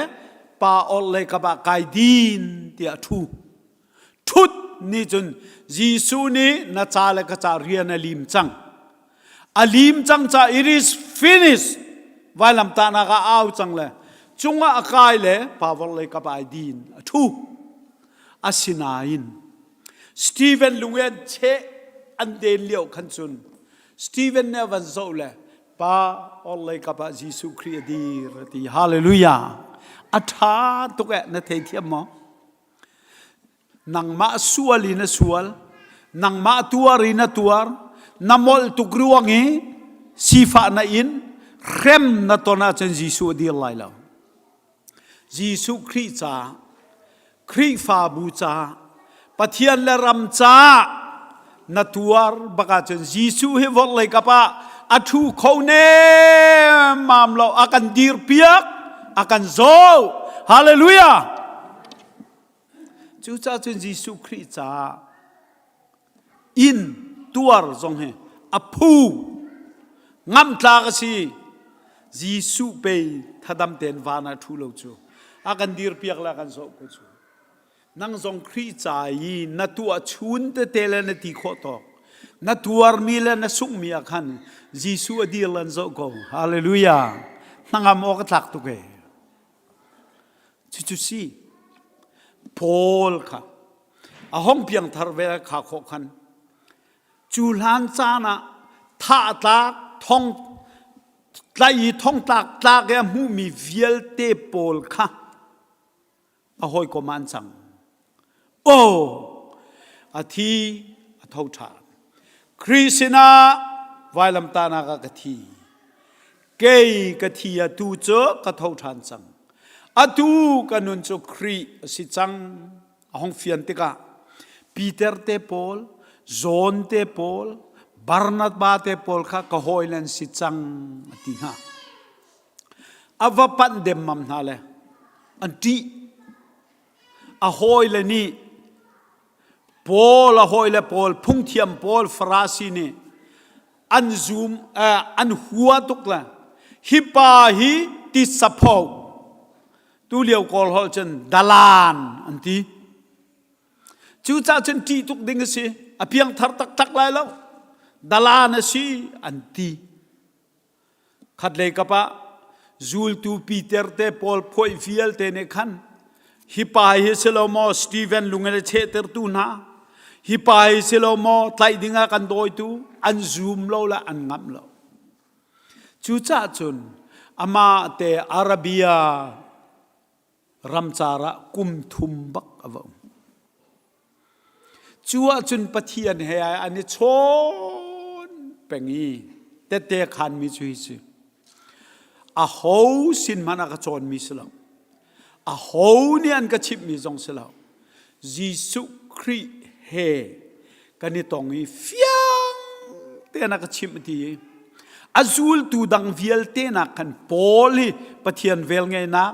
Speaker 4: pa orhlei kap ah kai din tiah a ṭhu. Ṭhut nih cun Jesuh nih na ca le ka ca rian a lim cang. A lim cang ca it is finished. Vailamtahnak ah au cang le cungah a kai le power lei kap ai din a ṭhu. Asinain Stephen lung i an cheh an den lio khan cun Stephen nih a van zoh le pa orhlei kap ah Jesuh Khrih a dir a ti. Hallelujah. A ṭha tuk eh na theithiam maw? Nangmah sual in a sual, nangmah tuar in a tuar, na molh tuk ruang i sifah na in hrem na ton ahcun Jesuh a dir lai lo. Jesuh Khrih ca, Khrihfabu ca, Pathian le ram ca na tuar bak ahcun Jesuh hi vawlei kap ah a ṭhu kho nemmam lo, a kan dirpiak, a kan zoh. Hallelujah! Cucaah cun Jesuh Khrih caah inn tuar zong hi a phu ngamhtlak a si. Jesuh pei thadam tein van ah ṭhu lo cu a kan dirpiak le a kan zoh ko cu. Nang zong Khrih ca i na tuah chun tete le na ti khawh tawk na tuarmi le na sunghmi ah khan Jesuh a dir lan zoh ko. Hallelujah. Hnangam awk a tlak tuk ee. Cucu si Paul kha a hong piangthar ve kha khawh khan cu hlan caan ah thah tlak thong tlaih i thongtlak tlak i a hmuhmi vialte pawl kha a hawikom ah an cang. Aw, a thi a tho ṭhan. Khrih sinah vailamtahnak ah ka thi. Kei ka thi atu cu ka tho ṭhan cang. Atu ka nun cu Khrih a si cang. A hong fian tikah Peter te pawl, John te pawl, Barnabas te pawl kha ka hawi nan si cang a ti hna. A va panh demmam hna le an ṭih. A hawile nih Paul a hawile pawl phungthiam pawl Farasi nih an zum an hua tuk le hi pa hi titsapho tu lio kawl holh cun dalan an ti cucaah cun ṭih tuk ding a si a piangthar taktak lai lo dalan a si an ti Khatlei kap ah zultu Peter te pawl phuaih vialte nih khan hi pa hi si lo maw Stephen lung in a chehtertu hna hi pa hi si lo maw tlaih ding ah kan dawitu an zum lo le an ngamh lo. Cucaah cun amah te Arabia ramcar ah kum thum bak a va um. Cu ahcun Pathian he an i chawn peng i tette khanmi cu hi si. Aho sin hmanh a ka cawnmi si lo. Aho nih an ka chimhmi zong si lo. Jesuh Khrih he kan i tong i fiang tein a ka chimh ti i a zultu dang vialte nak khan Paul hi Pathian velngeihnak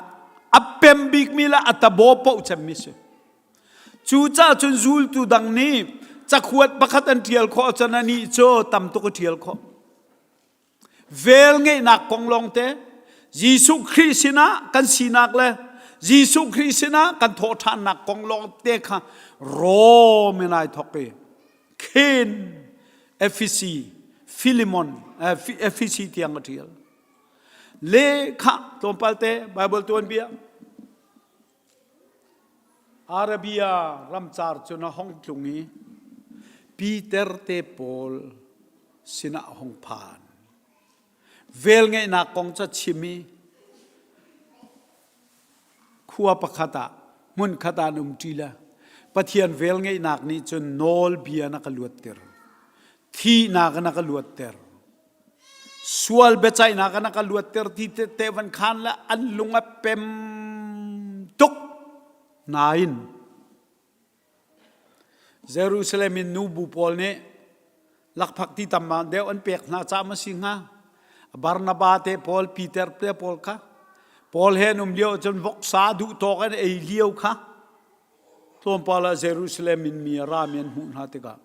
Speaker 4: a pem bikmi le a tabo poh cemmi si. Cucaah cun zultu dang nih cakuat pakhat an ṭial khawh ahcun anih cu tam tuk a ṭial khawh. Velngeihnak kong lawngte Jesuh Khrih sinah kan sinak le Jesuh Khrih sinah kan thawhṭhannak kong lawngte kha Rom in ai thawk i khin Efesi, Filimon, Efesi tiang a ṭial. Le kha tlawmpal te Bible tuanbia Arabia ramcar cun a hong tlung i Peter te pawl sinah a hung phan. Velngeihnak kong cu a chim i. Khua pakhat ah hmunkhat ah an umṭi le Pathian velngeihnak nih cun nawlbia na ka luatter. Thihnak na ka luatter. Sual biaceihnak na ka luatter ti te van khan le an lung a pem tuk nain Jerusalem in nubu pawl nih lakphak ti tam deuh an pek hna caah maw si hnga? Barnaba te pawl, Peter te pawl kha Paul he an um lio ahcun voksa duh tawk an ei lio kha tlawmpal ah Jerusalem in mi a rami an hmuh hna tikah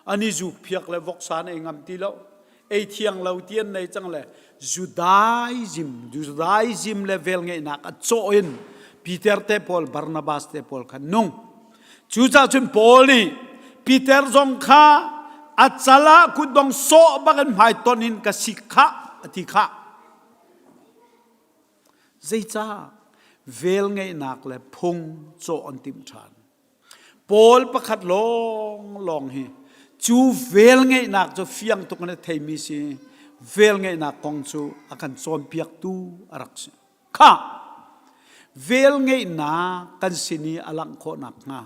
Speaker 4: an i zukphiak le voksa an ei ngam ti lo ei thiang lo ti an nei cang le Judaism Judaism le velngeihnak a cawh in Peter te pawl Barnabas te pawl kha nung cucaah cun Paul nih Peter zong kha a cal ah kutdong sawh bak in hmaiton in ka sik kha a ti kha zeicah velngeihnak le phung cawh an timh ṭhan Paul pakhat lawnglawng hi cu velngeihnak cu fiang tuk in a theimi si. Velngeihnak kong cu a kan cawnpiaktu a rak si. Khah! Velngeihnak kan sin i a langh khawh nakhnga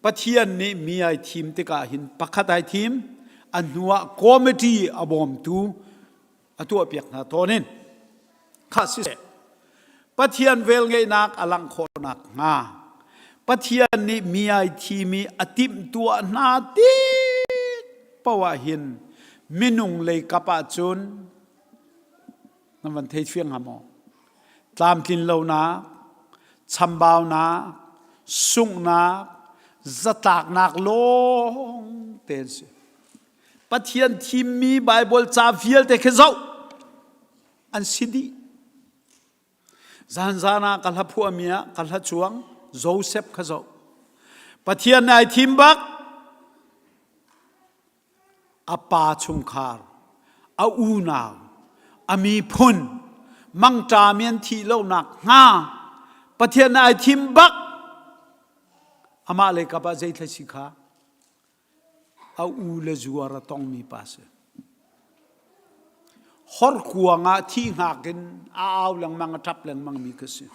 Speaker 4: Pathian nih mi ai thim tikah hin pakhat ai thim, a hnuah committee a bawmtu a tuahpiak hna tawn in kha siseh Pathian velngeihnak a langh khawh nakhnga Pathian nih mi ai thimi a timhtuah hna tik paoh ah hin minung lei kap ah cun nan van thei fiang hnga maw tlamtlin lonak chambaunak sunghnak zatlaknak lawng te an si Pathian thimmi Baibal ca vialte khi zoh an si dih. Zanzan ah ka hla phuahmi ah ka hla cuang Joseph kha zoh. Pathian ai thim bak a pa chungkhar, a unau, a miphun, mangṭami an thih lonak hnga Pathian ai thim bak amah lei kap ah zei thla si kha A u le zuar a tongmi pa si. Horkuang ah thi hngak in a au lengmang a ṭap lengmang mi ka si.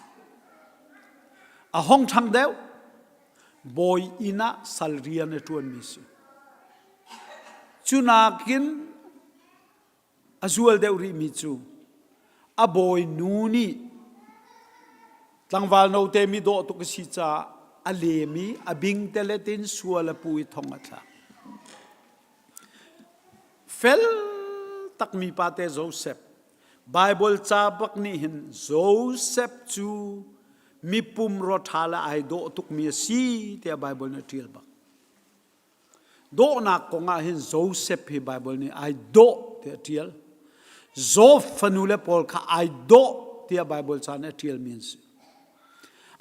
Speaker 4: A hong ṭhang deuh. Bawi inn ah sal rian a ṭuanmi si. Cu nakin A zual deuh rihmi cu a bawinu nih tlangval note mi dawh tuk a si caah a lem i a bingtelet in sual a pu i thong a thlak. Fel takmi pate Joseph Bible ca bak nih hin Joseph cu mi pumrua ṭha le ai dawh tukmi a si tiah Bible nih a ṭial bak. Dawhnak kong ah hin Joseph hi Baibal nih ai dawh tiah a ṭial. Job fanule pawl kha ai dawh tiah Baibal ca nih a ṭialmi an si.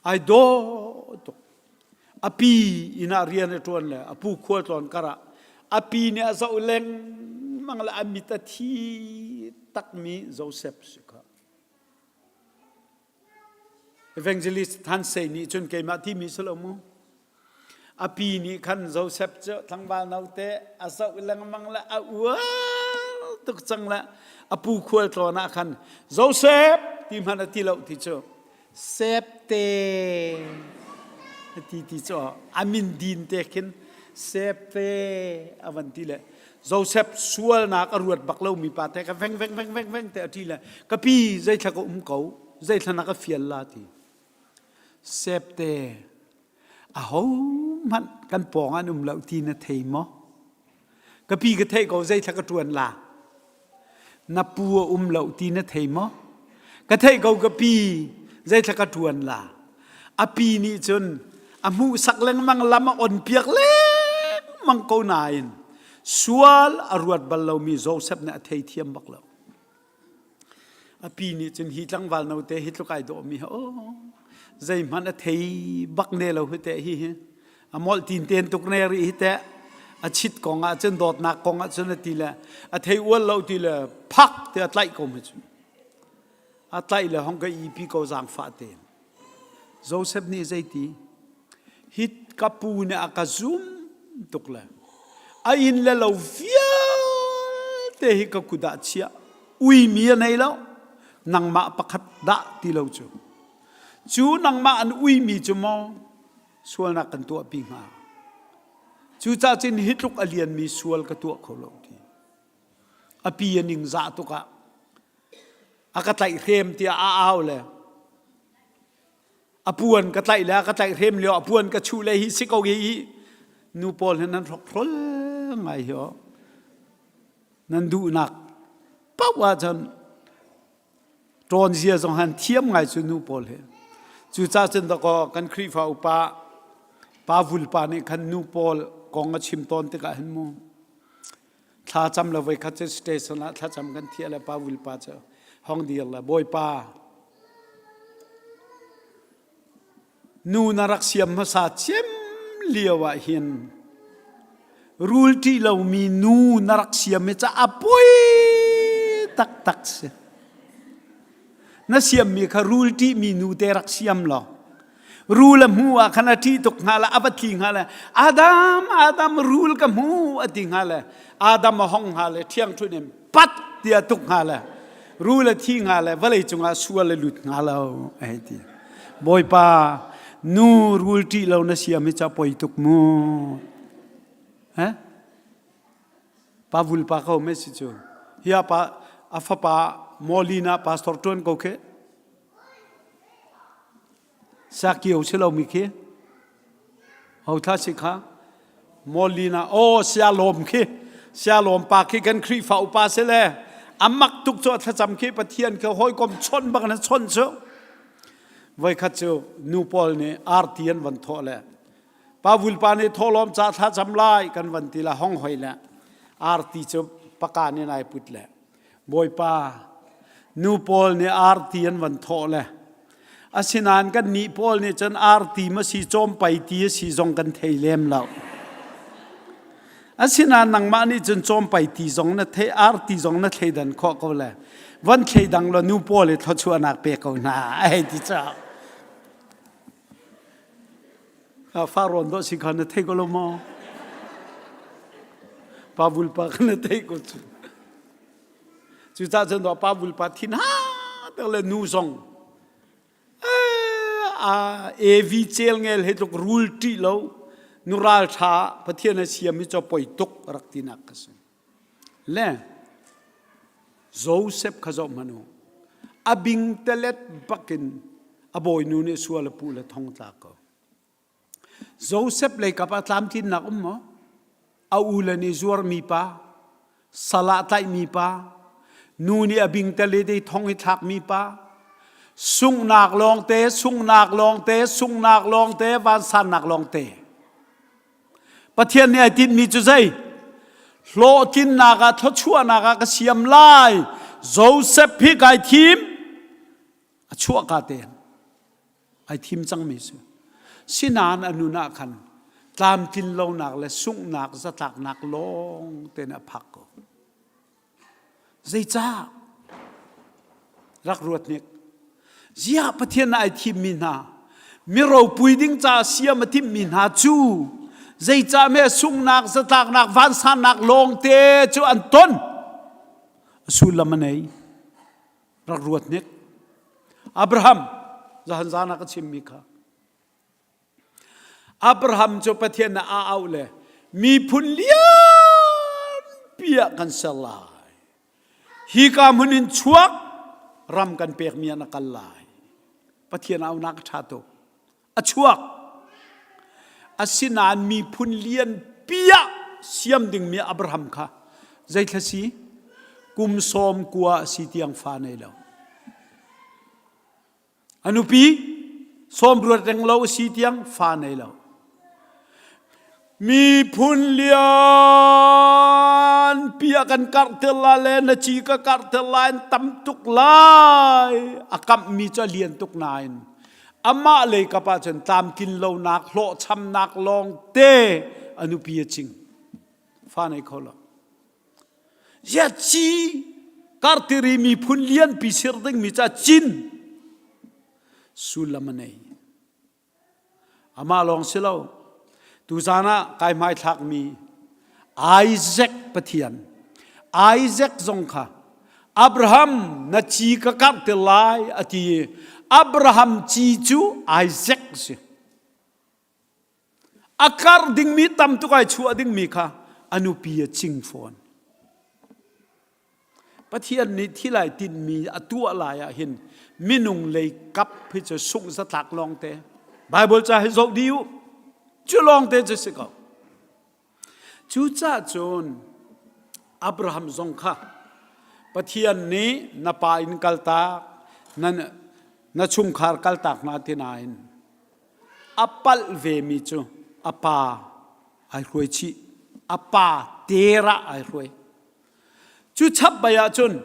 Speaker 4: Ai dawh tuk. A pi inn ah rian a ṭuan le a pu khualtlawn kar ah a pi nih a zoh lengmang le a mit a thi takmi Joseph si kha. Evangelist Than Sei nih cun keimah timi si lo mu. A pi nih khan Joseph cu tlangval note a zoh lengmang le a uar tuk cang le a pu khual tlawn ah khan Joseph ti hmanh a ti lo ti cu Septe a ti ti cu a min din te khin Septe a van ti le Joseph sualnak a ruat bak lomi pa te ka veng veng veng veng veng te a ti le ka pi zeithla ka um ko zeithla na ka fial la ti Septe ahohmanh kan pawng an um lo ti na thei maw? Ka pi ka theih ko zeithla ka ṭuan la. Na pu a um lo ti na thei maw? Ka theih ko ka pi zeithla ka ṭuan la. A pi nih cun a hmuhsak lengmang lam a on piak lengmang ko nain sual a ruat bal lomi Joseph nih a theithiam bak lo. A pi nih cun hi tlangval note hi tluk ai dawhmi hi aw zeihmanh a thei bak ne lo hi teh hi hi a molh tin ten tuk ne rih hi teh a chit kong ah cun dawtnak kong ah cun a ti le a thei ual lo ti le phak te a tlaih ko mi cu a tlaih le hong ka ipi ko zaangfah tein Joseph nih zeiti hi ka pu nih a ka zum tuk le a inn le lo vialte hi ka kut ah chiah uimi a nei lo nangmah pakhat dah ti lo cu. Cu nangmah an uimi cu maw sualnak kan tuahpi hnga? Cucaah cun hi tluk a lianmi sual ka tuah kho lo ti. A pi a ningzah tuk ah a ka tlaihhrem tiah a au le a puan ka tlaih le ka tlaihhrem lio a puan ka chuh le hi si ko hi hi nu pawl he nan hrokhrol ngai hi aw nan duhnak paoh ahcun ṭawn zia zong han thiam ngai cu nu pawl he cucaah cun dakaw kan Khrihfa upa pa vulpa nih khan nu pawl kong a chim tawn tikah hin mu thlacam le voikhat cu station ah thlacam kan thiah le pa vulpa cu hong dir le bawipa Nu na rak siam hmasa cem lio ah hin rul ṭih lomi nu na rak siam hi ca a poi taktak si. Na siammi kha rul ṭihmi nu te rak siam law rul a hmu ah khan a ṭih tuk hnga le a va tli hnga le Adam Adam rul ka hmu a ti hnga le Adam a hong hnga le ṭhiangṭhunh in pat tiah tuk hnga le rul a thi hnga le vawlei cungah sual a lut hnga lo a hei ti bawipa nu rul ṭih lo na siam hi ca poi tuk mu he pa vul pa ko me si cu hiya pa a fapa Molina pastor tuan ko khe Sakio si lomi khi ho thla si kha Molina aw sialawm khi sialawm pa khi kan Khrihfa upa si le amak tuk cu a thlacam khi Pathian khi hawikom chawnh bak na chawnh cu voikhat cu nu pawl nih arti an van thawh le pa vulpa nih thawhlawm ca thlacam lai kan van ti la hong hoi le arti cu paka nih nai put le Bawipa, nu pawl nih arti an van thawh le asinain kan nih pawl nih cun arti ma si cawmpai ti a si zong kan thei lem lo. Asinain nangmah nih cun cawmpai ti zong na thei arti zong na thleidan khawh ko le van thleidang law nu pawl i thluachuahnak pe ko hna a hei ti caah. Fa rawn dawh si kha na thei ko lo maw? Pa vulpa kha na thei ko cu. Cucaah cun pa vulpa thin ha te le nu zong a evi cel ngel he tluk rul ṭih lo nu ral ṭha Pathian a siam hi cu poi tuk rak tinak ka si. Le Joseph kha zoh hmanh u. A bingtelet bakin a bawinu nih sual a puh le thong tla ko. Joseph lei kap ah tlamtlinnak um maw? A ule nih zuarmi pa, sal ah tlaihmi pa, nu nih a bingtelet i thong i thlakmi pa, sunghnak lawngte, sunghnak lawngte, sunghnak lawngte, vansannak lawngte. Pathian nih ai tinhmi cu zei? Hlawhtlinnak ah thluachuahnak ah ka siam lai. Joseph hi kai thim. A chuahka tein ai thim cangmi si. Sinain a nun ah khan tlamtlin lonak le sunghnak zatlaknak lawng tein a phak ko. Zeicah? Rak ruat hnik. Ziah Pathian ai thimmi hna, mi ropui ding ca siam a timhmi hna cu zeicah me sunghnak, zatlaknak, vansannak lawngte cu an ton? A sullam a nei. Rak ruat hnik. Abraham, zahan zan ah ka chimmi kha. Abraham cu Pathian nih a auh le miphun lianpi ah kan ser lai. Hika hmun in chuak ram kan pekmi ah na kal lai. Pathian aunak a ṭha tuk. A chuak. Asinain miphun lianpi ah siam dingmi Abraham kha zeithla si? Kum sawm kua a si tiang fa nei lo. A nupi sawmruat reng lo a si tiang fa nei lo. Miphun lianpi ah kan karhter lai le na ci ka karhter lai in tam tuk lai. A kamhmi cu a lian tuk nain amah lei kap ah cun tlamtlin lonak hlawhchamnak lawng te a nupi a cing. Fa nei kho lo. Ziaci kartiri miphun lianpi sir dingmi ca cin sullam a nei. Amah lawng si lo. Tuzan ah kai hmaithlakmi Isaac Pathian Isaac zong kha Abraham na ci ka karhter lai a ti i. Abraham ci cu Isaac si. A karh dingmi tam tuk ai chuah dingmi kha a nupi a cing fawn. Pathian nih thil ai tinhmi a tuah lai ah hin minung lei kap hi cu sungh zatlak lawngte. Bible ca hi zoh dih u. Cu lawngte cu si ko. Cucaah cun Abraham zong kha Pathian nih na pa inn kaltak, na, na chungkhar kaltak hna ti nain a palh vemi cu a pa ai hruai chih. A pa terah ai hruai. Cu chap bai ahcun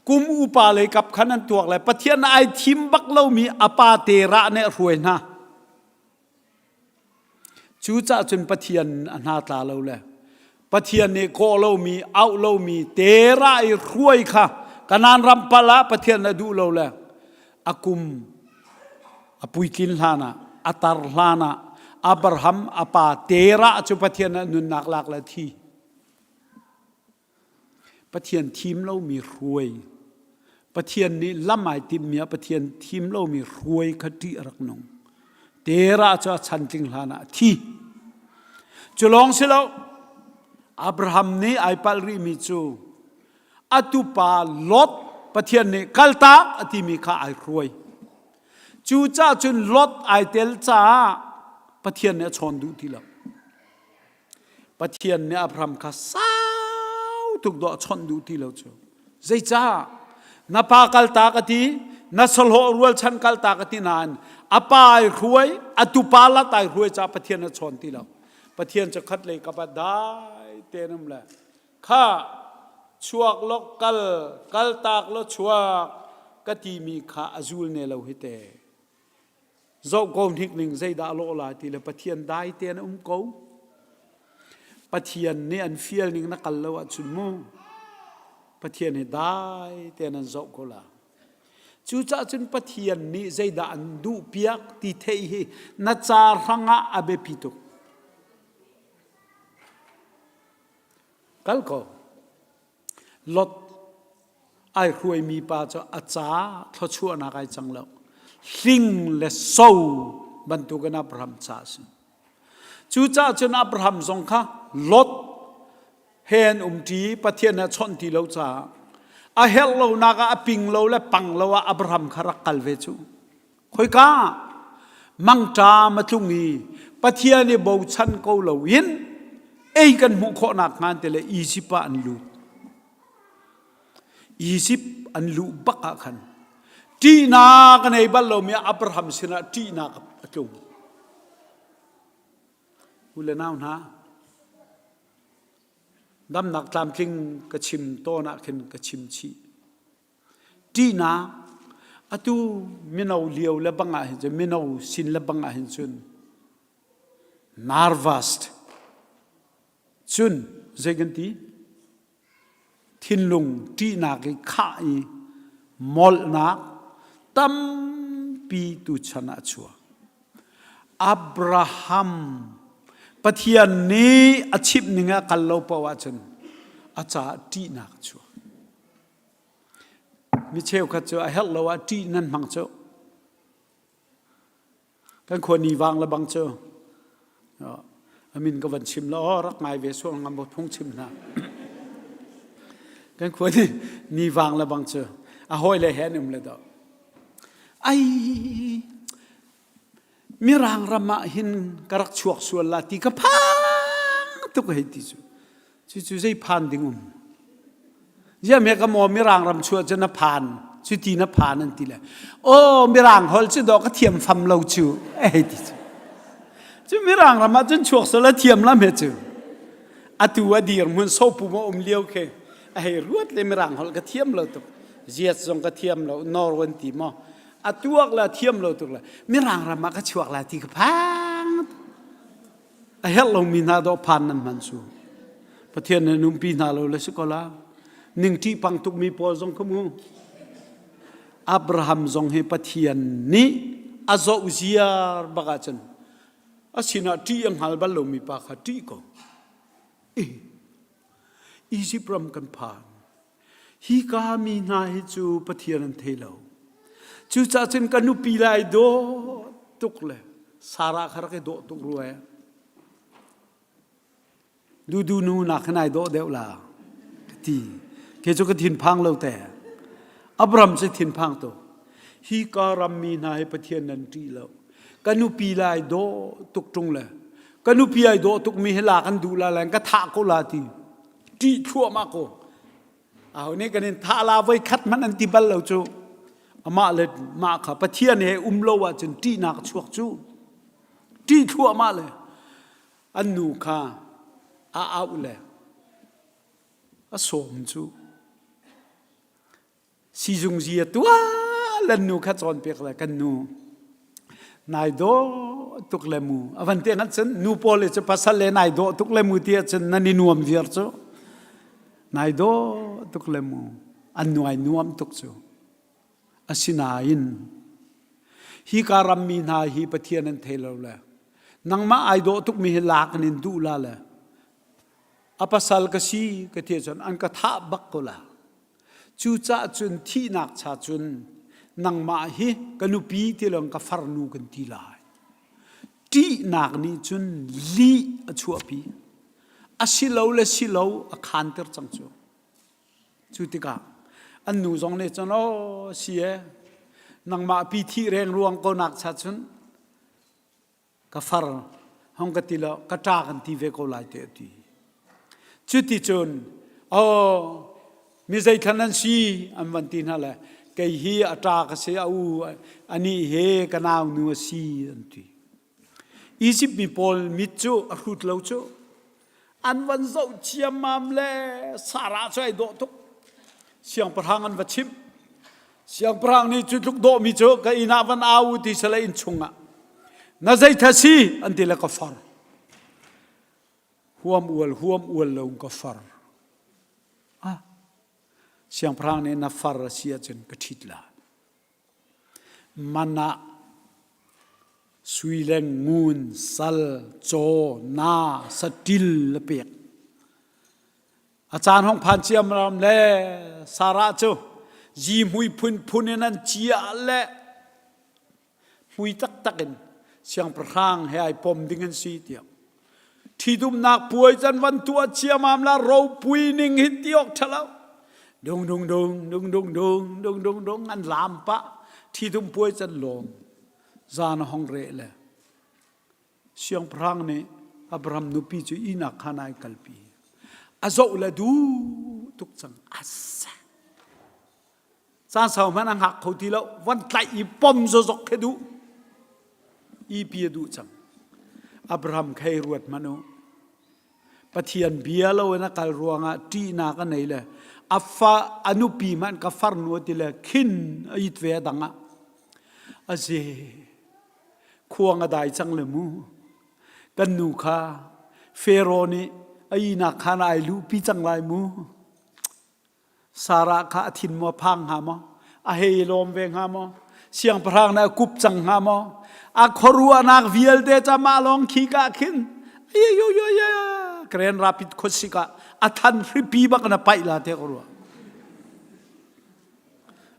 Speaker 4: kum upa lei kap khan an tuak le Pathian ai thim bak lomi a pa terah nih a hruai hna. Cucaah cun Pathian a hna tla lo le Pathian nih kawh lomi, auh lomi, terah i hruai kha Kanaan ram pal ah Pathian a duh lo le a kum a puitlin hlan ah, a tar hlan ah Abraham a pa terah cu Pathian a nunnak lak le thi. Pathian thim lomi hruai. Pathian nih lam ai timhmi ah Pathian thim lomi hruai kha ṭih a rak nung. Terah cu a chantling hlan ah a thi. Cu lawng si lo, Abraham nih ai palh rihmi cu a tupa Lot Pathian nih kaltak a timi kha ai hruai. Cucaah cun Lot ai tel caah Pathian nih a chawn duh ti lo. Pathian nih Abraham kha sau tuk dawh a chawnh duh ti lo cu. Zeicah? Na pa kaltak a ti, na sahlawh rualchan kaltak a ti nain a pa ai hruai, a tupa lat ai hruai caah Pathian a chawn ti lo. Pathian cu khat lei kap ah dai tein um le kha chuak law kal, kaltak law chuak ka timi kha a zul ne lo hi te. Zoh ko hnik ning zeidah a lawh lai ti le Pathian dai tein a um ko. Pathian nih an fial ning na kal lo ahcun mu Pathian hi dai tein an zoh ko la. Cucaah cun Pathian nih zeidah an duh piak ti theih hi na ca hrangah a biapi tuk. Kal ko. Lot ai hruaimi pa cu a ca thluachuahnak ai cang lo. Hling le so bantukin Abraham ca a si. Cucaah cun Abraham zong kha Lot he an umṭi Pathian he a chawnh ti lo caah a herh lonak ah a ping lo le pang lo ah Abraham kha rak kal ve cu. Khoika mangṭam a tlung i Pathian i bochan ko loin ei kan hmuh khawhnak hnga te le Izipt ah an lut. Izipt an luh bak ah khan ṭihnak a nei bal lomi Abraham sinah ṭihnak a tlung. U le nau hna, damnak tlamtling ka chim tawn ah khin ka chim chih. Ṭihnak atu mino lio le bang ah hin cun mino sin le bang ah hin cun nervous cun zei kan ti thinlung ṭihnak i khah i molhnak tampi tuchan ah a chuak. Abraham Pathian nih a chimh ning ah kal lo paoh ahcun a caah ṭihnak a chuak. Mi cheukhat cu a herh lo ah ṭih nan hmang cu. Kan khua ni vang le bang cu a min ka van chim la aw rak ngai ve sual ngam phung chim hna. Kan khua ni ni vang le bang cu a hawi le he an um le do. Ai mirang ram ah hin ka rak chuak sual la ti ka phang tuk hei ti cu. Cucu zei phan ding um. Zia me ka maw mirang ram chuah cu na phan cu ti na phan an ti le aw mirang hol cu dawh ka thiam fam lo cu ei ti cu. Cu mirang ram ah cun chuak sal a thiam lam he cu. Atu a dir hmun sopu ma um lio khe a hei ruat le mirang hol ka thiam lo tuk. Ziat zong ka thiam lo Norwan ti maw a tuak la thiam lo tuk la mirang ram ah ka chuak la ti ka phang A herh lomi hna dawh phan nan hman su. Pathian nih numpi hna lo le si ko la. Ningṭih pang tukmi pawl zong kha mu. Abraham zong hi Pathian nih a zoh ziar bak ahcun a sinah ṭih a hngal bal lomi pa kha ṭih ko. Egypt ram kan phan. Hika mi hna hi cu Pathian an thei lo. Cucaah cun ka nupi lai dawh tuk le Sarah kha rak i dawh tuk rua e. Dudu nu nak hin ai dawh deuh la ka ti. Ke cu ka thinphang lo te. Abram cu thinphang tuk. Hi ka rammi hna hi Pathian nan ṭih lo. Ka nupi lai dawh tuk ṭung le ka nupi ai dawh tukmi hi la kan duh la le ka thah ko la ti. Ṭih thluahmah ko. Aho nih kan in thah la voi khat hmanh an ti bal lo cu. Amah le mah kha Pathian he um lo ahcun ṭihnak a chuak cu. Ṭih thluahmah le an nu kha a auh le a sawm cu. Sizung zi a tuah lan nu kha cawnpiak le kan nu nai dawh tuk le mu a van te ngat cun nu pawl le cu pasal le nai dawh tuk le mu ti ahcun nan i nuam viar cu nai dawh tuk le mu an nuai nuam tuk cu asinain hi ka rammi hna hi Pathian an thei lo le nangmah ai dawh tukmi hi lak in duh la le a pasal ka si ka ti cun an ka thah bak ko la Cucaah cun thihnak cha cun nangmah hi ka nupi ti lawng ka farnu kan ti lai. Ṭihnak nih cun lih a chuahpi. A si lo le si lo a khanter cang cu. Cu tikah an nu zong nih cun aw si e nangmah pi thih reng ruang ko nak cha cun ka far hong ka ti lo ka ṭa kan ti ve ko lai te a ti cuti cun oh mi zeithlan an si an van ti hna le kei hi a ṭa ka si a u anih he ka nau nu a si an ti Egypt mi pawl mit cu a hrut lo cu an van zoh ciammam le Sarah cu ai dawh tuk siangpahrang an va chimh siangpahrang nih cu tluk dawhmi cu ka inn ah van au ti sale inn chungah na zeitha si an ti le ka far huam ual huam ual lo ka far ah siangpahrang nih na far a si ahcun ka ṭhit la Man ah sui le ngun, sal, caw, naa, saṭil a pek. A caan hong phan ciamram le Sarah cu zihmui phunphun in an ciah le hmui taktak in siangpahrang he ai pom ding an si tiah Ṭhitumnak puai can van tuah ciamam la ropui ning hi ti awk ṭhalo. Dung dung dung dung dung dung dung dung dung an lam pah ṭhitum puai can lawm zan hong re le siangpahrang nih Abraham nupi cu ihnak khan ai kalpi. A zoh le du tuk cang asa. Caan sau hmanh a hngak kho ti lo. Van tlaih i pom zawzok khi duh. Ipi a duh cang. Abraham khei ruat hmanh u. Pathian bia lo in a kal ruangah ṭihnak a nei le a fa a nupi hmanh ka farnu a ti le khin a it ve a dang ah. A ze khuang a dai cang le mu. Kan nu kha Pharaoh nih a ihnak khan ai luhpi cang lai mu. Sarah kha a thin maw phang hnga maw? A hei lawm ve hnga maw? Siangpahrang nih a kup cang hnga maw? A khuaruahnak vialte ca mah lawng khi ka khin Grand Rapid khuasik ah a than hripi bak na paih la te ka ruah.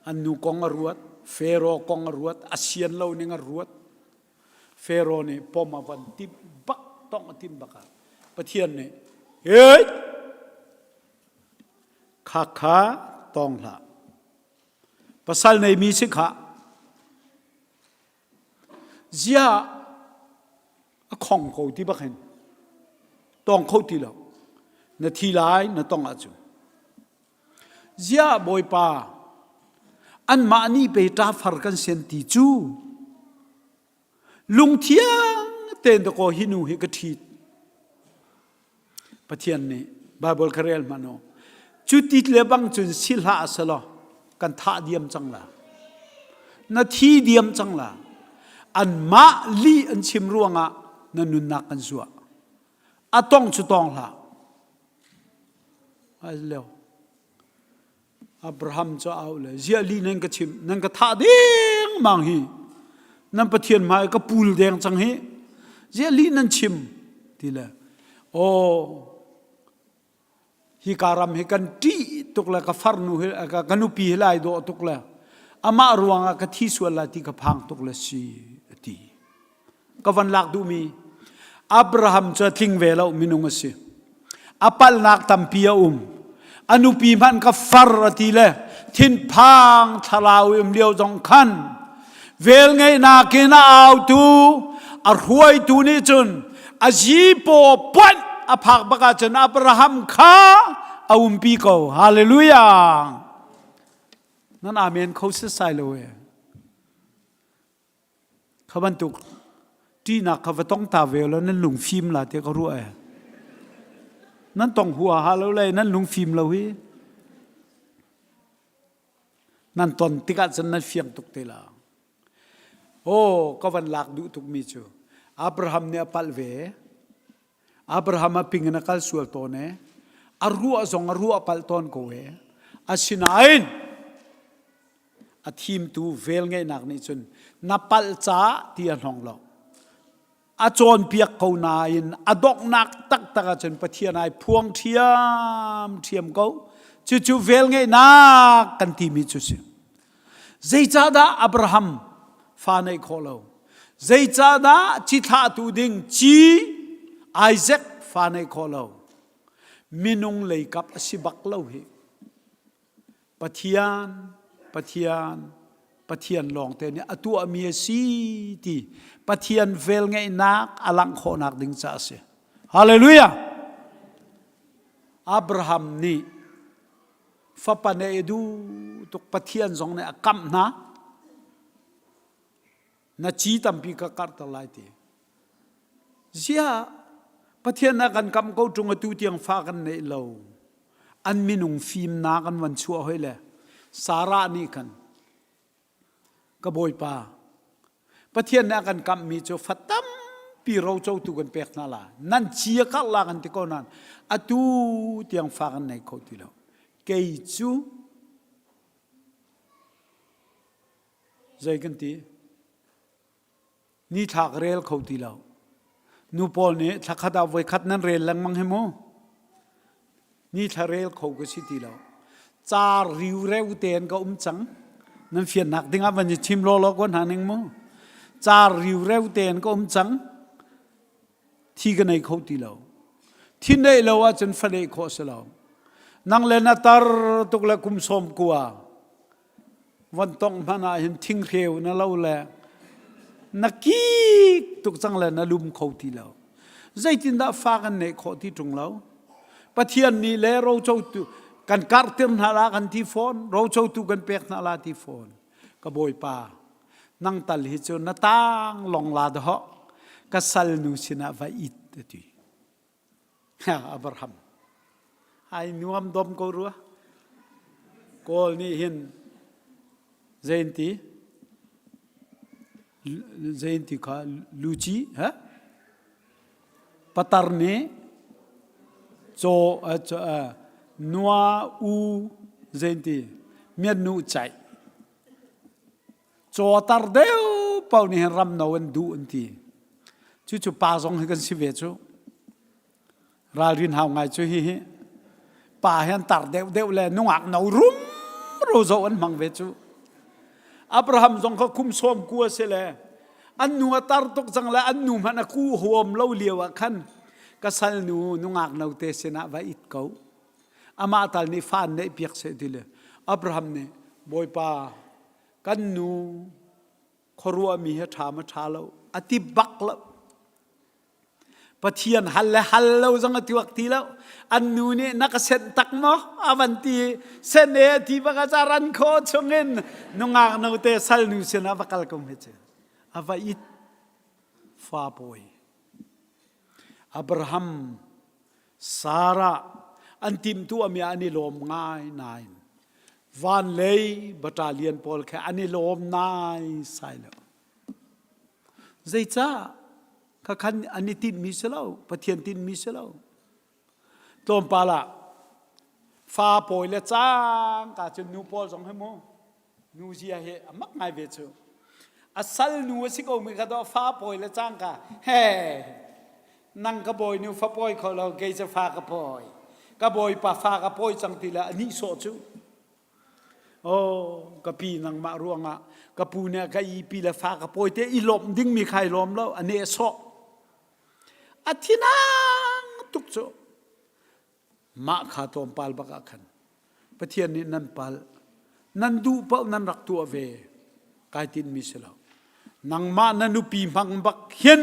Speaker 4: An nu kong a ruat, Pharaoh kong a ruat, a sian lo ning a ruat. Pharaoh nih pom a van timh bak tong a timh bak ah Pathian nih hey Khakha tawng hlah. Pasal neimi si khah. Zia a khong ko ti bak hin. Tawng kho ti lo. Na thi lai na tong ahcun. Zia Bawipa anmah nih pe ṭafar kan sian ti cu lungthiang tein dakaw hi nu hi ka ṭhit. Pathian nih Baibal kha rel hmanh u. Cu ti le bang cun si hlah selaw kan thah diam cang la. Na thi diam cang la. Anmah lih an chim ruangah na nunnak kan zuah. A tong cu tong hlah. Ai leo. Abraham cu a auh le ziah li nan ka chimh nan ka thah deng mang hi nan Pathian hmai ka pul deng cang hi ziah li nan chim ti le aw hi ka ram hi kan ṭih tuk le ka farnu hi ka nupi hi lai dawh tuk le. Amah ruangah ka thi sual lai ti ka phang tuk le si a ti. Ka van lak duhmi Abraham cu a tling ve lo minung a si. A palhnak tampi a um. A nupi hmanh ka far a ti le thinphang thlarau um lio zong khan velngeihnak in a autu a hruaitu nih cun a zipaw puanh a phak bak ahcun Abraham kha a umpi ko. Hallelujah. Nan amen kho setsai lo e. Kha bantuk ṭihnak kha va tong ta ve law nan lungfim la tiah ka ruah e. Nan tong huaha lo le nan lungfim lo hi. Nan ton tikah cun nan fiang tuk te la. Oh, ka van lak duh tukmi cu Abraham nih a palh ve. Abraham a ping in a kal sual tawn e. A ruah zong a ruah palh tawn ko e. Asinain a thimtu velngeihnak nih cun na palh ca ti a hnong lo. A cawnpiak ko nain a donghnak taktak ahcun Pathian ai phuang ṭhiam ṭhiam ko. Cucu velngeihnak kan timi cu si. Zeicahdah Abraham fa neih khawh lo? Zeicahdah cithlahtu ding ci Isaac fa neih khawh lo? Minung leikap a si bak lo hi. Pathian, Pathian, Pathian lawngte nih a tuahmi a si ti Pathian velngeihnak a langh khawhnak ding caah a si. Hallelujah! Abraham nih fapa neih duh tuk Pathian zong nih a kamh hna. Na ci tampi ka karhter lai ti. Ziah Pathian a kan kamh ko ṭung atu tiang fa kan neih lo. An minung fimnak an van chuah hoi le Sarah nih khan Ka Bawipa, Pathian nih a kan kamhmi cu fa tampi rocotu kan pek hna la. Nan ci a karh la kan ti ko nain atu tiang fa kan nei kho ti lo. Kei cu zei kan ti? Nithla ka rel kho ti lo. Nu pawl nih thla khat ah voikhat nan rel lengmang hi mu. Nithla rel kho ka si ti lo. Car riureu tein ka um cang. Nan fiannak ding ah van i chim lawlaw ko hna ning mu. Car riureu tein ka um cang. Thi ka nei kho ti lo. Thi neih lo ahcun fa neih khawh si lo. Nang le na tar tuk le kum sawm kua. Von tongh hmanh ah hin thinghreu na lo le na kik tuk cang le na lum kho ti lo. Zeitindah fa kan neih khawh ti ṭung lo. Pathian nih le rocotu kan karhtir hna la kan ti fawn, rocotu kan pek hna la ti fawn. Ka Bawipa, nang tal hi cu na tang long la dawh ka salnu sinah va it a ti. Abraham ai nuam dom ko rua. Kawl nih hin zein ti zein ti kha luci ha patar nih caw nua u zein ti mian nu chaih caw tar deuh paoh nih hin ram no an duh an ti. Cucu pa zong hi kan si ve cu. Ralrin hau ngai cu hihi. Pa hi an tar deuh deuh le nungak no rum ro zo an hmang ve cu. Abraham zong kha kum sawm ku a si le an nu a tar tuk cang le an nu hmanh a ku huam lo lio ah khan ka sal nu nungak no te sinah va it ko. Amah tal nih fa an neih piak seh ti le Abraham nih Bawipa kan nu khuaruahmi hi ṭha ma ṭha lo a ti bak lo Pathian hal le hal lo zong a tuak ti lo an nu nih na ka senh tak maw a van ti sen e ti bak a ran kho chungin nungak note sal nu sinah va kal ko he cu a va it fa pawi Abraham Sarah an timhtuahmi ah an i lawm ngai nain van lei battalion pawl khe an i lawm nai sai lo. Zeicah? Khakhan an i tinhmi si lo, Pathian tinhmi si lo. Tlawmpal ah fa pawi le cangka cun nu pawl zong hi mu Nu zia hi a mak ngai ve cu. A sal nu a si ko mi kha dawh fa pawi le cangka he nang ka bawi nu fa pawi kho lo kei cu fa ka pawi ka bawipa fa ka pawi cang ti le a nihsawh cu. Oh, ka pi nangmah ruangah ka pu nih ka ipi le fa ka pawi te i lawmh dingmi kha i lawm lo a neh sawh. A thinang tuk cu. Mah kha tlawmpal bak ah khan Pathian nih nan palh, nan duh paoh nan rak tuah ve kai tinhmi si lo. Nangmah na nupi hmang bak hin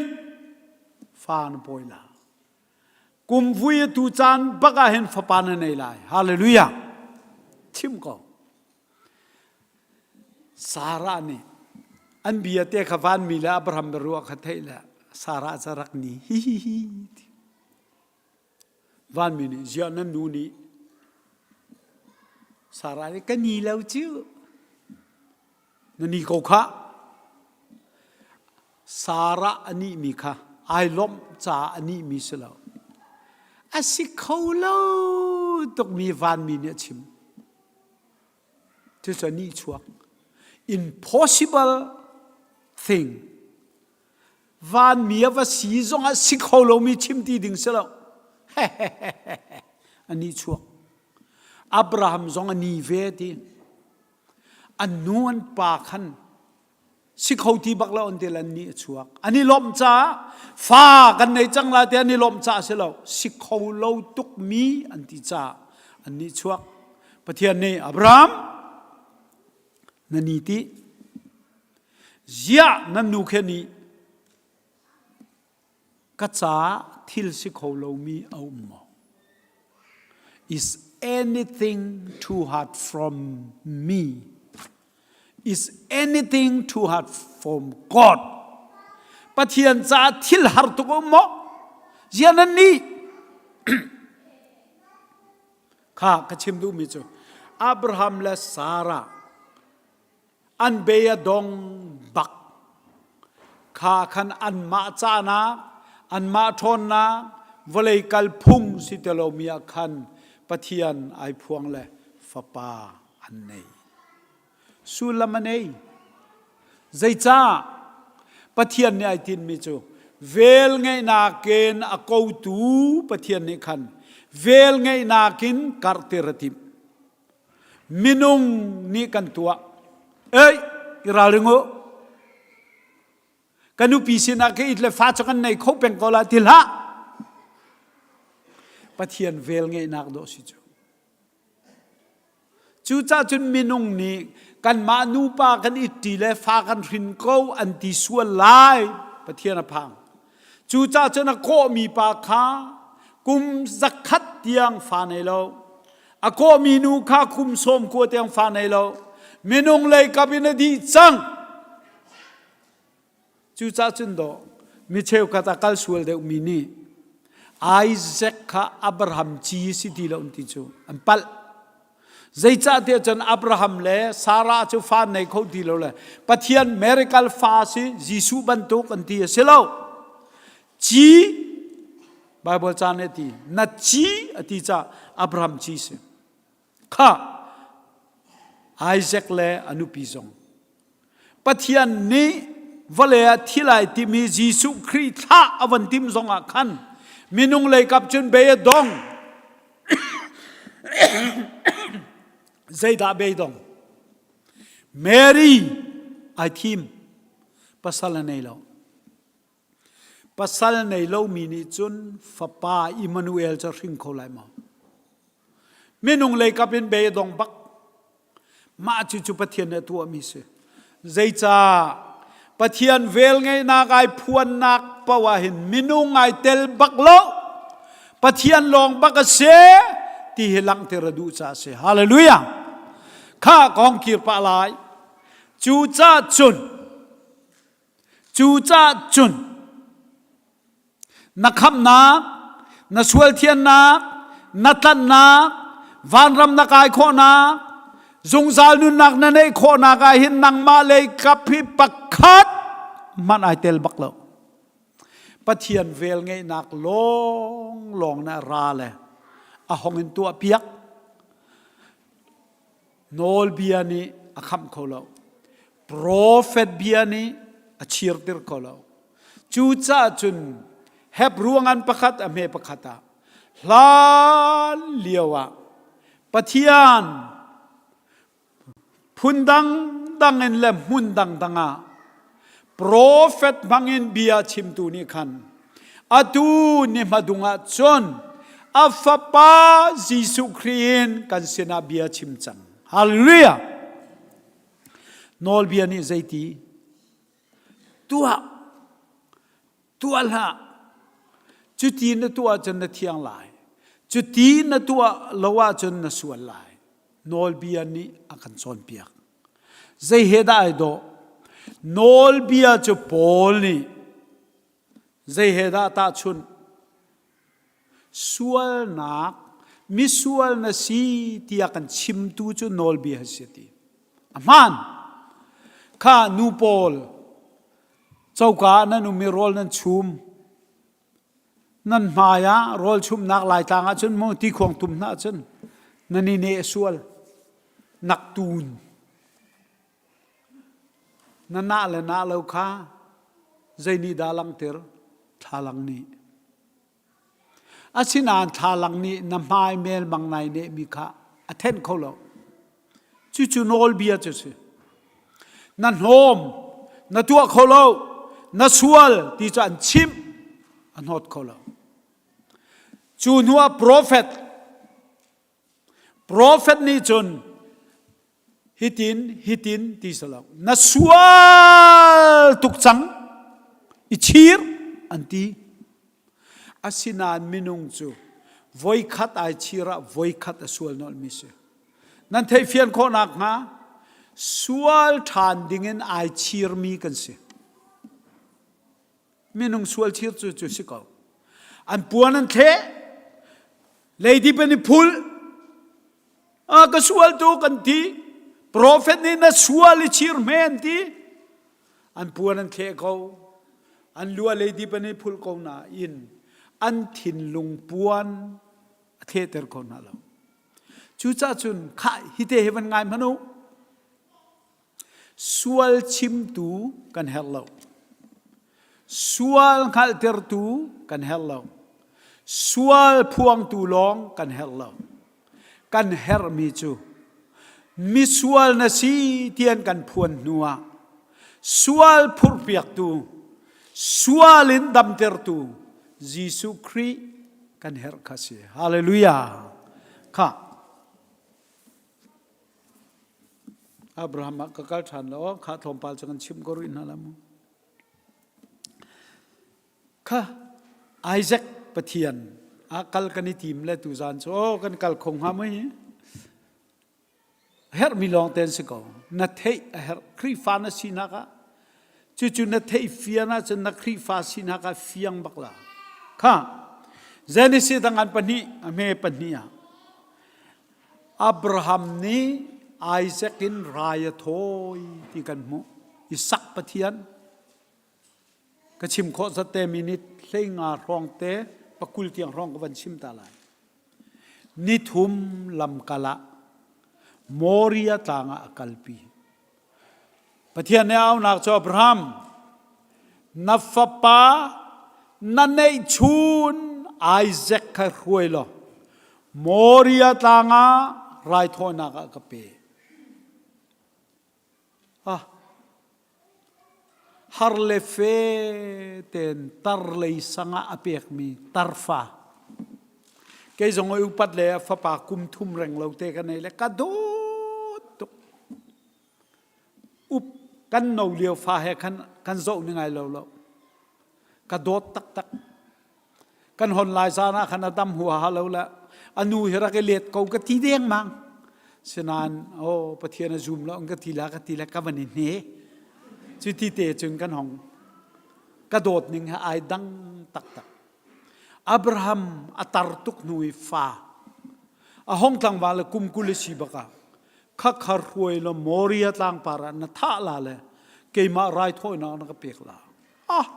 Speaker 4: fa na pawi la. Kum vui atu caan bak ah hin fapa na nei lai. Hallelujah. Chim ko. Sarah nih an bia te kha vanmi le Abraham biaruah kha theih le Sarah ca rak ni hi hi hi. Vanmi nih ziah nan nu nih Sarah nih ka ni lo cu na ni ko khah. Sarah a nihmi kha ai lawmh caah a nihmi si lo. A si kho lo tukmi vanmi nih a chim. Cucu a nihchuak. Impossible thing. Vanmi a va si zongah si kho lomi chim ti ding si lo. A nihchuak. Abraham zong a ni ve ti. An nu an pa khan si kho ti bak lo an ti lan ni a chuak. An i lawmh caah fa kan nei cang la ti an i lawmh caah si lo. Si kho lo tukmi an ti caah an nih chuak. Pathian nih Abraham na ni ti Ziah nan nu khe nih ka caah thil si kho lomi a um maw? Is anything too hard from me? Is anything too hard from God? Pathian caah thil har tuk a um maw? Ziah nan nih? Kha ka chim duhmi cu Abraham le Sarah An bei a dong bak. Kha khan anmah cahnak, anmah ṭhawnnak, vawlei kalphung si ti lomi ah khan Pathian ai phuang le fapa an nei. Sullam a nei. Zeicah? Pathian nih ai tinhmi cu vel ngeihnak in a kotu Pathian nih khan vel ngeihnak in karhter a timh. Minung nih kan tuah. Ei, i ralring u. Ka nupi sinah ka it le fa cu kan nei kho peng ko la ti hlah. Pathian vel ngeihnak dawh si cu. Cucah cun minung nih kanmah nupa kan itti le fa kan hrin ko an ti sual lai. Pathian a phang. Cucah cun a kawhmi pa kha kum zakhat tiang fa nei lo. A kawhmi nu kha kum sawm kua tiang fa nei lo. Minung lei kap in a dih cang. Cucah cun dawh mi cheukhat a kal sual deuhmi nih Isaac kha Abraham ci si ti lo ti cu an palh. Zeicahtiah cun Abraham le Sarah cu fa nei kho ti lo le Pathian miracle fa si Jesuh bantuk an ti a si lo. Ci Bible ca nih a ti na ci a ti ca Abraham ci si. Kha Isaac le a nupi zong Pathian nih vawlei ah thil ai timi Jesuh Khrih thlah a von tim zong ah khan minung lei kap cun bei a dong. Zeidah bei dong? Mary ai thim. Pasal a nei lo. Pasal nei lomi nih cun fapa Immanuel cu hring kho lai maw? Minung lei kap in bei a dong bak. Mah cucu Pathian nih a tuahmi si. Zeicah? Pathian velngeihnak ai phuannak paoh ah hin minung ai tel bak lo. Pathian lawng bak a si ti hi langhter a duh caah a si. Hallelujah! Kha kong kir pah lai. Cucaah cun Cucaah cun na khamhnak, na sualthiannak, na tlanhnak, vanram na kai khawhnak, zungzal nunnak na neih khawhnak ah hin nangmah lei kap hi pakhat hmanh ai tel bak lo. Pathian vel ngeihnak lawnglawng na ra le a hong in tuah piak. Nawlbia nih a khamh kho lo. Profet bia nih a chirtir kho lo. Cucaah cun Hebru ngan pakhat a hme pakhat ah hlan lio ah Pathian. Phun dangdang in le hmun dangdang ah profet hmangin bia chimtu nih khan atu ni hmadung ah cun a fapa Jesuh Khrih in kan sinah bia chim cang. Hallelujah! Nawlbia nih zeiti? Tuah! Tuah hlah! Cuti na tuah ahcun na thiang lai. Cuti na tuah lo ahcun na sual lai. Nawlbia nih a kan cawnpiak. Zei he dah ai dawh? Nawlbia cu Paul nih zei he dah tahchunh? Sualnak, misual na si tiah kan chimtu cu nawlbia a si ti. A hmaan. Kha nu pawl coka ah nan um i rawl nan chum. Nan hmai ah rawl chumnak laitlang ah cun mu tikhuang tum hna cun nan i neh sual. Nak tun. Na nah le nah lo kha zei nih dah langhter? Thlalang nih. Asinain thlalang nih na hmai melmang nai nehmi kha a thenh kho lo. Cucu nawlbia cu si. Na hnawm, na tuah kho lo, na sual ti cu an chimh, a hnawt kho lo. Cu hnuah profet, profet nih cun hitin hitin ti si lo na sual tuk cang i chir an ti asinain minung cu voikhat ai chir ah voikhat a sual nolhmi si nan theihfian khawh nakhnga sual ṭhan dingin ai chirmi kan si Minung sual chir cu cu si ko. An puan an thleh, leidip an i phul. Ah, ka sual tu kan ti. Profet nih na sual i chir hme an ti. An puan an thleh ko. An lua leidip an i phul ko nain an thinlung puan a thlehter ko hna lo. Cucaah cun khah hite hi van ngai hmanh u. Sual chimtu kan herh lo. Sual hngalhtertu kan herh lo. Sual phuangtu lawng kan herh lo. Kan herhmi cu misual na si tian kan phuan hnuah sual phurhpiaktu, sual in damtertu Jesuh Khrih kan herh kha si. Hallelujah. Kha Abraham ah ka kal ṭhan lo kha tlawmpal cu kan chimh ko rih hna la mu. Kha Isaac Pathian ah kal kan i tim le tuzaan cu oh kan kal kho hnga mui. Herhmi lawng te an si ko. Na theih a herh. Khrihfa na sinak ah cucu na theih fian ahcun na Khrihfa sinak ah fiang bak la. Kha Genesis dangan pahnih a hme pahnih ah Abraham nih Isaac in rai a thawi ti kan hmuh. Isak Pathian ka chim khawh zat te minute hleinga hrawng te pakul tiang hrawng ka van chim ta lai. Nithum lamkal ah Moria tlang ah a kalpi. Pathian nih a aunak cu Abraham, na fapa na neihchun Isaac kha hruai law Moria tlang ah raithawinak ah ka pe. Ah, har le fe ten tar lei sang ah a pekmi tarfa. Kei zong upat le fapa kum thum reng lo te ka nei le ka dawt tuk. Up kan no lio fa he khan kan zoh ni ngai lo lo. Ka dawt taktak. Kan hon lai zan ah khan a dam huaha lo le a nu hi rak i let ko ka ti deng mang. Sinain oh Pathian a zum lo ka ti la ka ti le ka van i hne. Cu ti te cun kan hong ka dawt ning he ai dang taktak. Abraham a tar tuk hnu i fa a hong tlangval le kum 20 a si bak ah khakha hruai law Moria tlangpar ah na thah la le keimah raithawinak na ka pek la. Ah!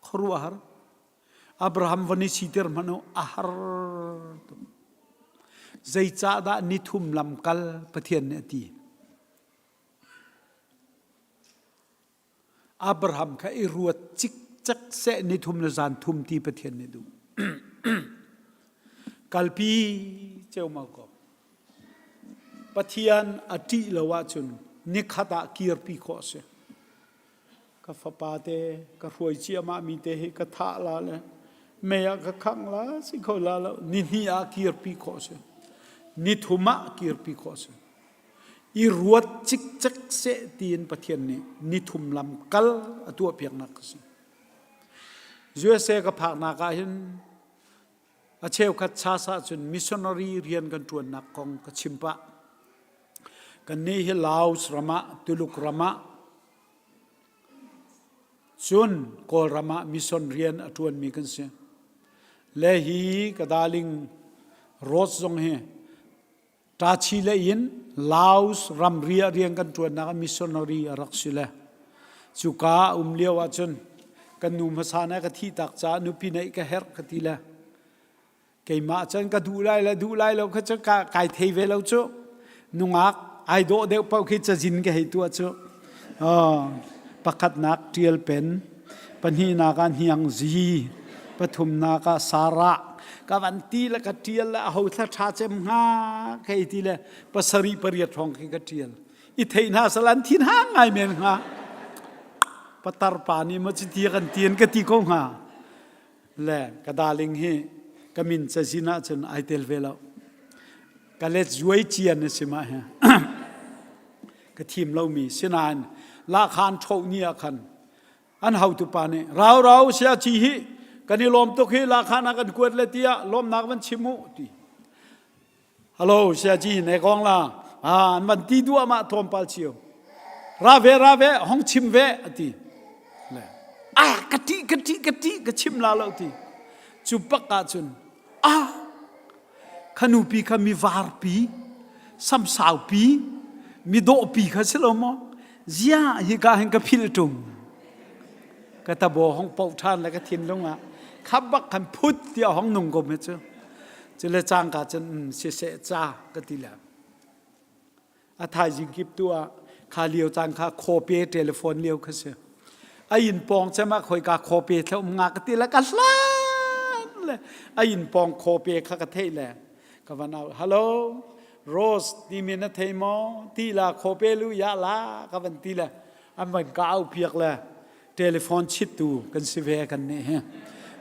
Speaker 4: Khuaruahhar. Abraham van i siter hmanh u a har tuk. Zeicahdah nithum lamkal Pathian nih a ti? Abraham kha i ruat cikcek seh nithum le zan thum ti Pathian nih duh. Kalpi ceumau ko. Pathian a ṭih lo ahcun nikhat ah kirpi khawh a si. Ka fapa te ka hruai ciahmah mi te hi ka thah la le mei ah ka khangh la si kho la lo. Nihnih ah kirpi khawh a si. Nithum ah kirpi khawh a si. I ruat cikcek seh tiin Pathian nih nithum lam kal a tuahpiaknak a si. USA ka phaknak ah hin a cheukhat chas ahcun missionary rian kan ṭuannak kong ka chim pah. Kannih hi Laos ram ah, Tuluk ram ah, cun Kawlram ah mission rian a ṭuanmi kan si. Le hi ka darling Rose zong hi Ṭachi lei in Laos ramri ah rian kan ṭuannak ah missionary a rak si le cuka a um lio ahcun kan nu hmasa nih a ka thihtak caah nupi neih ka herh ka ti le keimah cun ka duh lai le duh lai lo kha cu kai thei ve lo cu nungak ai dawh deuh paoh khi cazin ka hei tuah cu pakhatnak ṭial pen pahnihnak ah hniang zi pathumnak ah sarah ka van ti le ka ṭial le aho thla ṭha cem hnga ka hei ti le pasarih pariat hrawng khi ka ṭial i theih hna sal an thin hang ngai men hnga patar pa nih maw cuti kan ti an ka ti ko hnga le ka darling hi ka min cazin ah cun ai tel ve lo ka let zuai cian a si mah hi ka thim lomi sinain lahkhan ṭho ni ah khan an hotu pa nih rau rau sia ci hi kan i lawm tuk hi lahkhan ah kan kuat le tiah lawmnak van chim u ti hello sia ci ne kong la ah an van ti duah ma tlawmpal cio ra ve ra ve hong chim ve ati le ah ka ti ka ti ka ti ka chim la lo ti cu pak ah cun ah Kha nupi kha mi varpi, samsaupi, mi dawhpi kha si lo maw? Ziah hika hin ka philh ṭung. Ka tabo hong poh ṭhan le ka thinlung ah kha bak khan phut tiah hong nung ko me cu. Cu le cangka cun um siseh ca ka ti le. A thaizing kip tu ah kha lio caan kha khawpe telephone lio kha si. A inn pawng cem ah khoika khawpe thla um nga ka ti le ka hlan le a inn pawng khawpe kha ka theih le ka van au hello Rose ti mi na thei maw ti la khawpe lu ya la ka van ti le an van ka au piak le telephone chittu kan si ve kan nih hi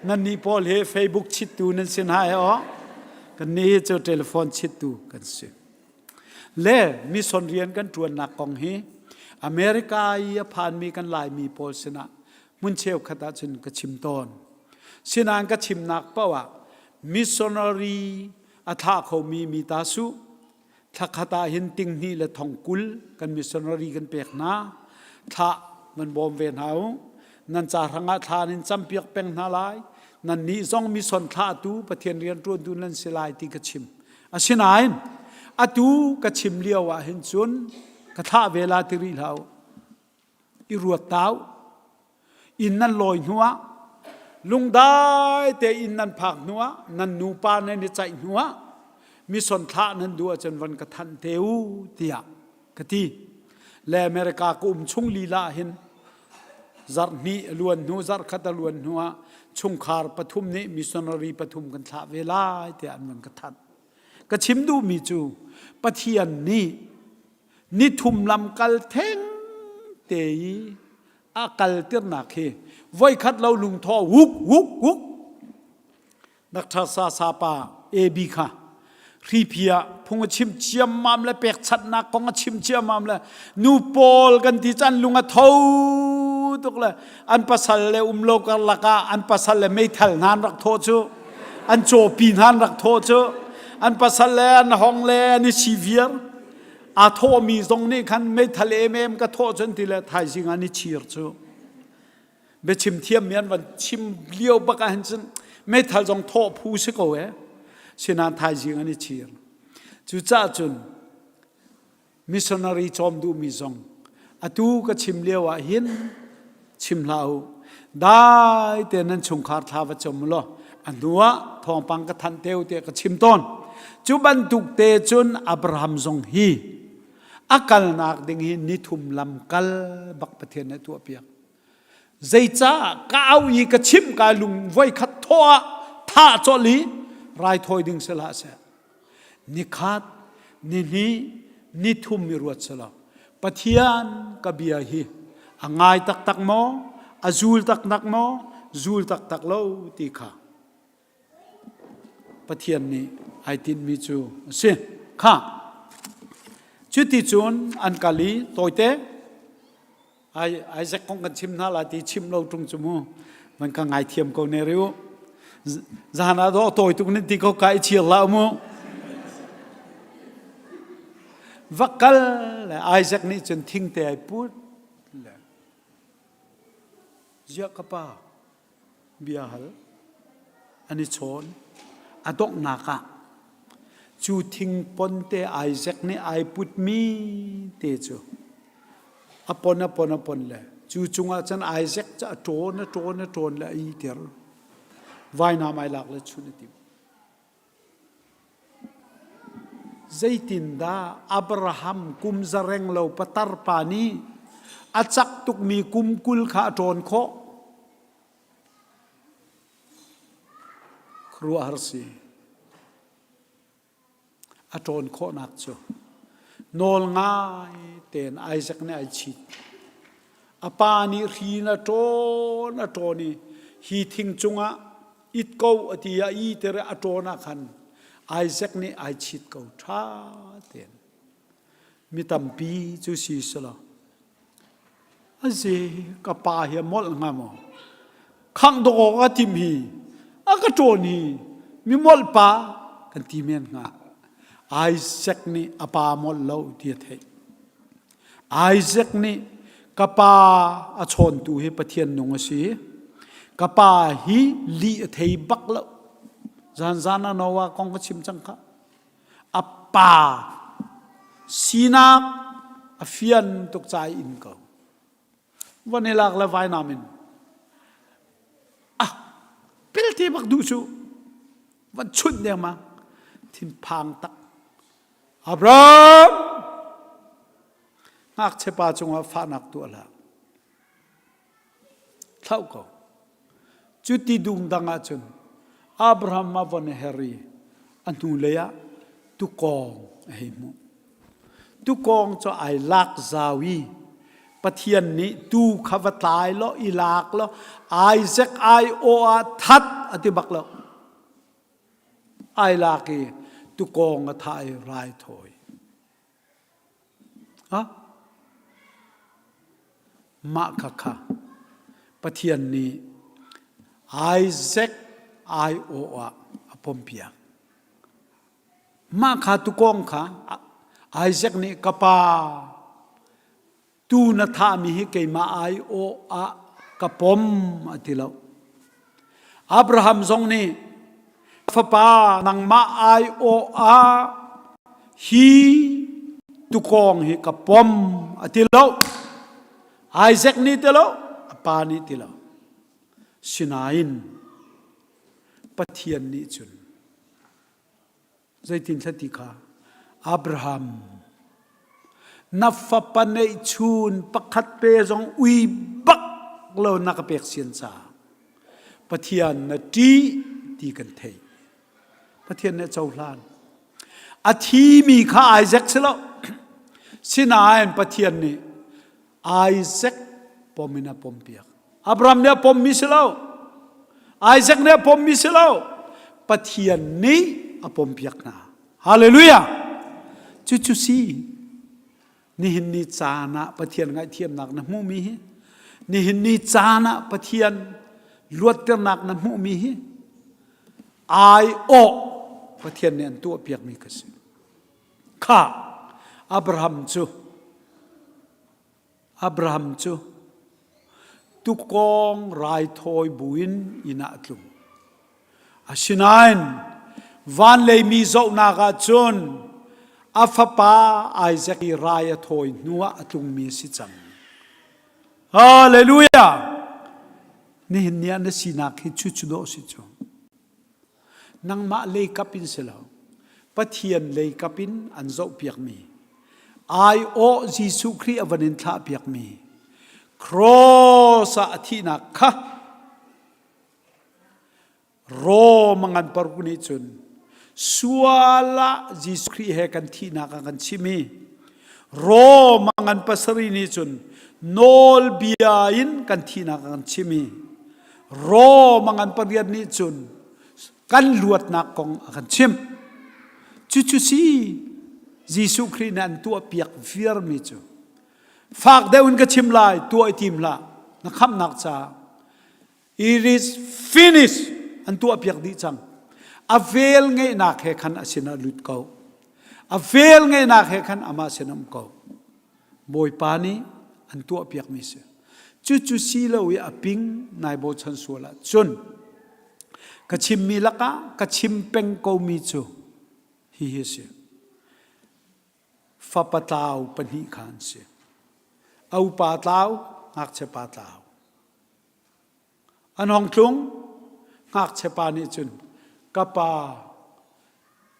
Speaker 4: nan nih pawl hi Facebook chittu nan sin hai o kan nih hi cu telephone chittu kan si Le mission rian kan ṭuannak kong hi America i a phanmi kan Laimi pawl sinah hmun cheukhat ahcun ka chim tawn. Sinain ka chimnak paoh ah missionary a thlah khomi mi ta su thlakhat ah hin tinghnih le thong 20 kan missionary kan pek hna. Thlah nan bawm ve hna u. Nan ca hrangah thla in campiak peng hna lai. Nan nih zong mission thlahtu Pathian rian ṭuantu nan si lai ti ka chim. Asinain atu ka chim lio ah hin cun ka thlah ve la ti rih hlah u. I ruat ta u. Inn nan lawi hnuah lungdai te inn nan phak hnuah nan nupa nan i caih hnuah mission thlah nan duh ahcun van ka thanh te u tiah ka ti. Le America ka um chung lila ah hin zarh hnih a luan hnu zarh khat a luan hnuah chungkhar pathum nih missionary pathum kan thlah ve lai tiah an van ka thanh. Ka chim duhmi cu Pathian nih nithum lamkal theng te i a kaltirnak hi voikhat lo lungthaw wuk wuk wuk Dr. Sasa pa AB kha hriphi ah phung a chim ciammam le pekchanhnak kong a chim ciammam le nu pawl kan ti chan lung a tho tuk le an pasal le um lo karlak ah an pasal le meithal hna an rak thawh cu an cawpi hna an rak thawh cu an pasal le an hong le an i si viar aa thawhmi zong nih khan meithal emem ka thawh cun ti le thaizing an i chir cu biachim thiammi an van chim lio bak ah hin cun meithal zong thawh phu si ko e sinan thaizing an i chir cucaah cun missionary cawm duhmi zong atu ka chim lio ah hin chim hlah u dai te nan chungkhar thla va chom law a hnu ah thawngpang ka thanh teu te ka chim tawn cu bantuk te cun Abraham zong hi a kalnak ding hi nithum lam kal bak Pathian nih tuah piak Zeicah ka au i ka chimh ka lung voikhat thawh ah thah colh i raithawi ding si hlah seh. Nikhat, nihnih, Nithum i ruat selaw Pathian ka bia hi a ngai taktak maw, a zul taktak maw, zul taktak lo ti kha Pathian nih ai tinhmi cu a si. Kha cuti cun an kal i tawite Isaac kong kan chim hna la ti chim lo ṭung cu mu man ka ngaithiam ko ne riu zahan ah dawh tawi tuk nin ti ko ka i chir la mu va kal le Isaac nih cun thingte ai put le ziah ka pa bia hal an i chawn. A donghnak ah cu thingpon te Isaac nih ai putmi te cu a pon a pon a pon le cu cungah cun Isaac cu a ṭawn a ṭawn a ṭawn le a ihter. Vainam ai lak le chun a tim. Zeitindah Abraham kum zareng lo patar pa nih a cak tukmi kum 20 kha a ṭawn khawh? Khuaruahhar si. A ṭawn khawhnak cu nawl ngai tein Isaac nih ai chit. A pa nih hri in a ṭawn a ṭawn i hi thing cungah it ko a ti ah i tir a ṭawn ah khan Isaac nih ai chit ko ṭha tein. Mi tampi cu si selaw Aze ka pa hi a molh hnga maw? Khangh dawk awk a timh hi, a ka ṭawn hi, mi molh pa kan ti men hnga. Isaac nih a pa molh lo ti a theih. Isaac nih ka pa a chawntu hi Pathian nung a si. Ka pa hi lih a thei bak lo. Zan zan ah Noah kong ka chim cang kha. A pa sinak a fian tuk ca i in ko. Van i lak le vainam in ah pelte bak duh cu van chunh dengmang thinphang tak Abraham ngakchia pa cungah fahnak tuah hlah Thlauh ko. Cu ti dungdang ahcun Abraham a von her i a hnulei ah tukawng a hei hmuh. Tukawng cu ai lak zau i Pathian nih tu kha va tlai law i lak law Isaac ai aw ah that a ti bak lo. Ai lak i tukawng a thah i rai thawi. Mah khakha Pathian nih Isaac aiawh ah a pompiak. Mah kha tukawng kha Isaac nih ka pa tu na thahmi hi keimah aiawh ah ka pom a ti lo. Abraham zong nih fapa nangmah aiawh ah hi tukawng hi ka pom a ti lo. Isaac nih ti lo, a pa nih ti lo. Sinain Pathian nih cun Zeitinthla ti kha Abraham na fapa neihchun pakhat pe zong ui bak lo na ka pek sian ca Pathian na ṭih ti kan theih. Pathian nih a cohlan. A thimi kha Isaac si lo. Sinain Pathian nih Isaac pom in a pompiak. Abraham nih a pommi si lo. Isaac nih a pommi si lo. Pathian nih a pompiak hna. Hallelujah! Cucu si nihin ni caan ah Pathian ngaihthiamnak na hmuhmi hi nihin ni caan ah Pathian luatternak na hmuhmi hi ai awh Pathian nih an tuahpiakmi ka si. Kha Abraham cu Abraham cu tukawng raithawi buin inn ah a tlung. Asinain van leimi zohnak ah cun a fapa Isaac i rai a thawi hnuah a tlungmi a si cang. Hallelujah! Nihin ni ah na sinak hi cucu dawh si cu. Nangmah leikap in si lo, Pathian leikap in an zohpiakmi, aiawh Jesuh Khrih a van in thlahpiakmi, cross ah a thihnak kha Rom a ngan paruk nih cun sual ah Jesuh Khrih he kan thihnak a kan chim i. Rom a ngan pasarih nih cun nawlbia in kan thihnak a kan chim i Rom a ngan pariat nih cun kan luatnak kong a kan chimh. Cucu si Jesuh Khrih nih an tuahpiak viarmi cu fak deuh in ka chim lai tuah i tim hlah na khamhnak caah It is finished an tuahpiak dih cang. A vel ngeihnak he khan a sinah lut ko. A vel ngeihnak he khan amah sin um ko. Bawipa nih an tuahpiakmi si. Cucu si lo i a ping nai bochan sual ah cun ka chimmi lakah ka chim peng komi cu hihi a si. Fapa tlau pahnih kha an si. A upa tlau, ngakchia pa tlau. An hong tlung. Ngakchia pa nih cun ka pa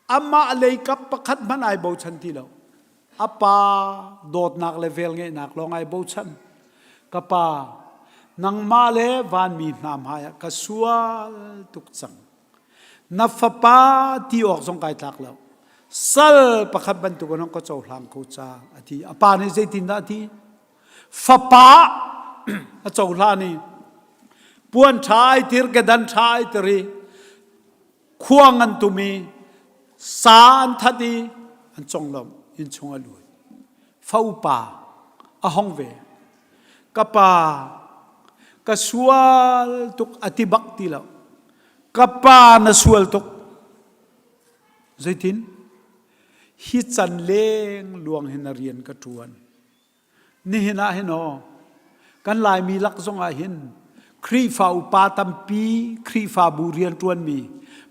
Speaker 4: amah lei kap pakhat hmanh ai bochan ti lo. A pa dawtnak le velngeihnak lawng ai bochan. Ka pa nangmah le vanmi hna hmaiah ka sual tuk cang. Na fapa ti awk zong kai tlak lo. Sal pakhat bantuk in ka cohlang ko ca a ti. A pa nih zeitindah a ti? Fapa a cohlan i puan ṭha ai tir, kedan ṭha ai tir i khuang an tum i sa an that i an conglawmh innchung a lut. Fa upa a hong ve. Ka pa, ka sual tuk a ti bak ti lo. Ka pa na sual tuk. Zeitin? Hi can leng luang hin na rian ka ṭuan. Nihin ah hin aw, kan Laimi lak zong ah hin Khrihfa upa tampi, Khrihfabu rianṭuanmi,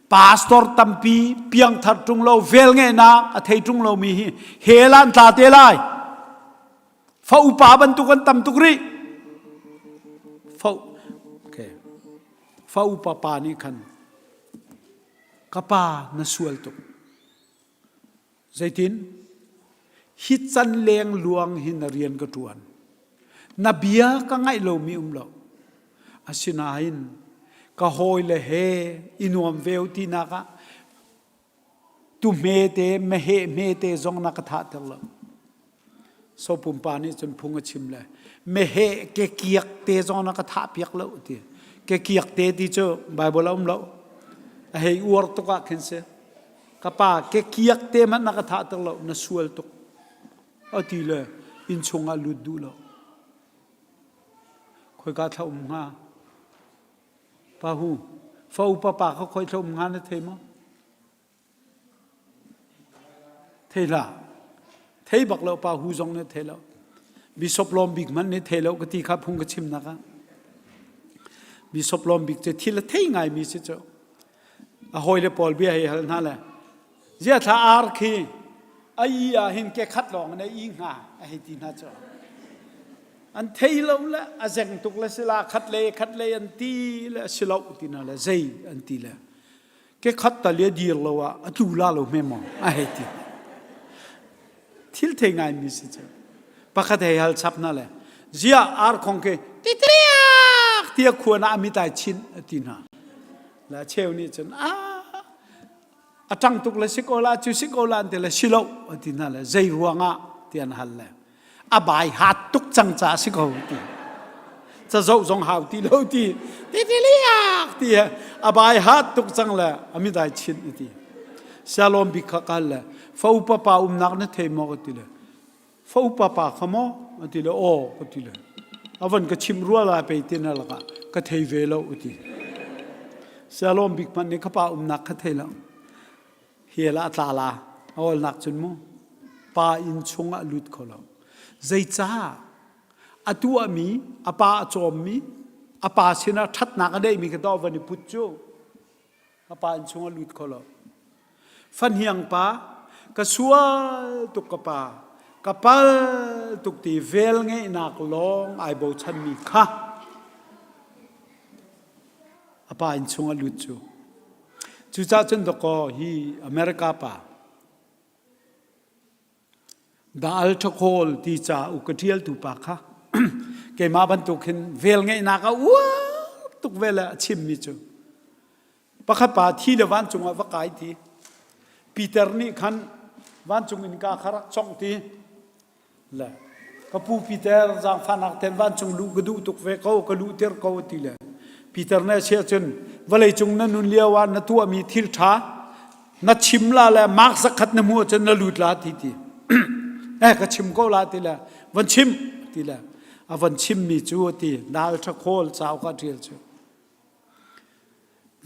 Speaker 4: pastor tampi, piangthar ṭung lo, velngeihnak a thei ṭung lomi hi hell ah an tla te lai. Fa upa bantuk an tam tuk rih. Fa, okay. Fa upa pa nih khan ka pa na sual tuk. Zeitin? Hi can lengluang hi na rian ka ṭuan. Na bia ka ngaih lomi um lo. Asinain ka hawile he i nuam ve u tinak ah tu hmete meheh hmete zong na ka thahter lo. So pumpa nih cun phung a chim le meheh ke kiak te zong na ka thah piak lo ti. Ke kiak te ti cu Bible a um lo. A hei uar tuk ah khin si. Ka pa ke kiak te hmanh na ka thah ter lo na sual tuk. A ti le inn chung ah lut duh lo. Khoika thla um hnga? Pa hu, fa upa pa kha khoi thla um hnga na thei maw? Thei hlah. Thei bak lo pa hu zong nih thei lo. Bishop lawm bik hmanh nih thei lo ka ti kha phung ka chim nak ah. Bishop lawm bik cu thil a thei ngai mi si cu. A hawile pawl bia hei hal hna le zia thla ar khi a i ah hin ke khat lawng in a i hnga a hei ti hna cu. An thei lo le a zeng tuk le sila khat le khat le an ti le si lo ti na le zei an ti le ke khat tal i a dir lo ah a tlu la lo hme maw a hei ti thil thei ngai mi si cu pakhat hei hal chap na le zia ar khong ke titriak tia khuan ah mi tai chin a ti hna la cheu nih cun a a ṭang tuk le si ko la cu si ko la an ti le si lo a ti hna le zei ruangah ti an hal le a bai hat tuk cang ca si ko ti ca zoh zong hau ti lo ti ti ti liak ti a bai hat tuk cang le a mi dai chin ti sialom bik kha kal le fa upa pa umnak na thei maw ka ti le fa upa pa kha maw a ti le aw ka ti le a van ka chim rua lai pei ti na lakah ka thei ve lo ti sialom bik hmanh nih ka pa umnak kha thei lo Hell ah a tla la. A awlnak cun mu pa inn chung ah lut kho lo. Zeicah? A tuahmi, a pa a cawmmi, a pa sinah ṭhatnak a neihmi kha dawh van i put cu a pa inn chung ah lut kho lo. Fahniang pa, ka sual tuk ka pa, ka pal tuk ti vel ngeihnak lawng ai bochanmi kha a pa inn chung ah lut cu. Cucaah cun dawkaw hi America pa The Alcohol ti ca u ka ṭialtu pa kha keimah bantuk hin vel ngeihnak a uar tuk ve le a chimmi cu pakhat pa thi le vancung ah va kai ti Peter nih khan vancung innka kha rak congh ti. Le ka pu Peter zaangfahnak ten vancung luh ka duh tuk ve ko ka luhter ko ti le Peter nih a chiah cun vawlei cung na nun lio ah na tuahmi thil ṭha na chim la le mark zakhat na hmuh ahcun na lut la ti ti eh ka chim ko la ti le van chim ti le a van chimmi cu ti nal ṭha khawl cauk ah ṭial cu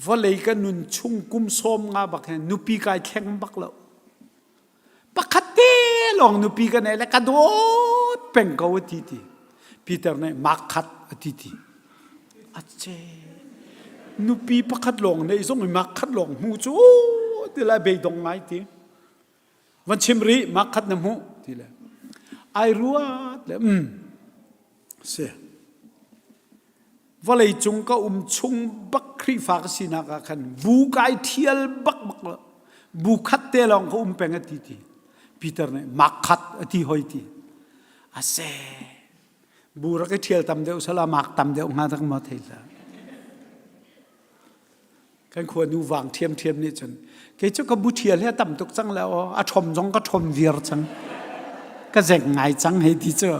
Speaker 4: vawlei ka nun chung kum sawm nga bak he nupi kai thleng bak lo pakhat te lawng nupi ka nei le ka dawt peng ko a ti ti Peter nih mak khat a ti ti a ce nupi pakhat lawng nei zong i mak khat lawng hmu cu ti le beidong ngai ti van chim rih mak khat na hmuh ti le ai ruat le um si Vawlei cung ka um chung bak Khrihfa ka sinak ah khan bu kai thial bak bak lo. Bu khat te lawng ka um peng a ti ti. Peter nih mak khat a ti hoi ti. A se. Bu rak i thial tam deuh sala mak tam deuh hnga tak ma thei la. Kan khua nu vang ṭhiamṭhiam nih cun kei cu ka bu ṭhial hi a tam tuk cang le aw a ṭhom zong ka ṭhom viar cang ka zek ngai cang hei ti cu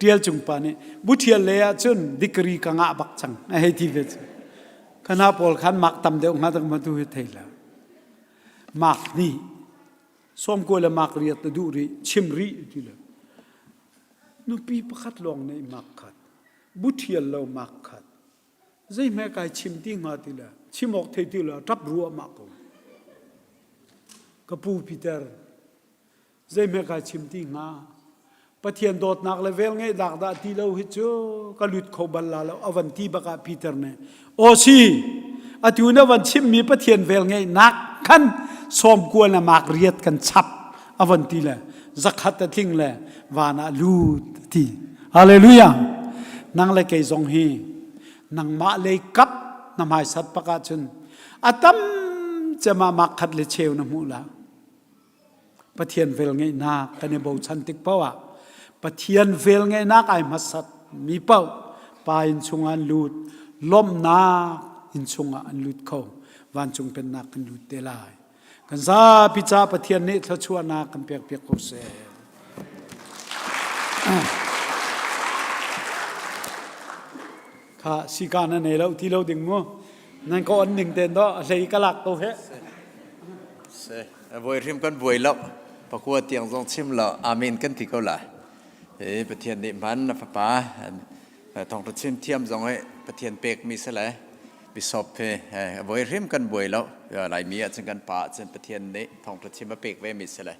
Speaker 4: ṭial cung pa nih bu ṭhial lei ah cun degree ka ngah bak cang a hei ti ve cu kana pawl khan mak tam deuh hnga tak ma tu hi thei lo mak nih sawmkua le mak riat na duh rih chim rih ti le nupi pakhat lawng nei mak khat bu ṭhial lo mak khat Zeihme kai chim ti hnga ti le chim awk thei ti le ṭap ruahmah ko. Ka pu Peter, zeihme kai chim ti hnga? Pathian dawtnak le velngeihnak dah ti lo hi cu ka lut kho bal la lo a van ti bak ah Peter nih aw si atu na van chimmi Pathian velngeihnak khan sawmkua na mak riat kan chap a van ti le zakhat a tling le van ah lut ti Hallelujah! Nang le kei zong hi nangmah lei kap na hmaisat pak ahcun a tam cem ah mak khat le cheu na hmuh la. Pathian velngeihnak kan i bochan tik paoh ah Pathian velngeihnak ai hmasat mi paoh pa inn chungah an lut, lawmhnak inn chungah an lut kho, vancung pennak kan lut te lai. Kan zapi ca Pathian nih thluachuahnak kan pekpiak ko seh. Kha sika na nei lo ti lo ding mu. Nan ko on ning ten do a hlei ka lak ko he.
Speaker 1: Se voi hrim kan buai lo. Pakua tiang zong chim lo. Amen kan ti ko la. E Pathian nih man na fapa thawngtha chim thiam zong he Pathian pek mi se le. Bishop he voi hrim kan buai lo Laimi ah cun kan pa ah cun Pathian nih thawngṭha chim a pek ve mi si le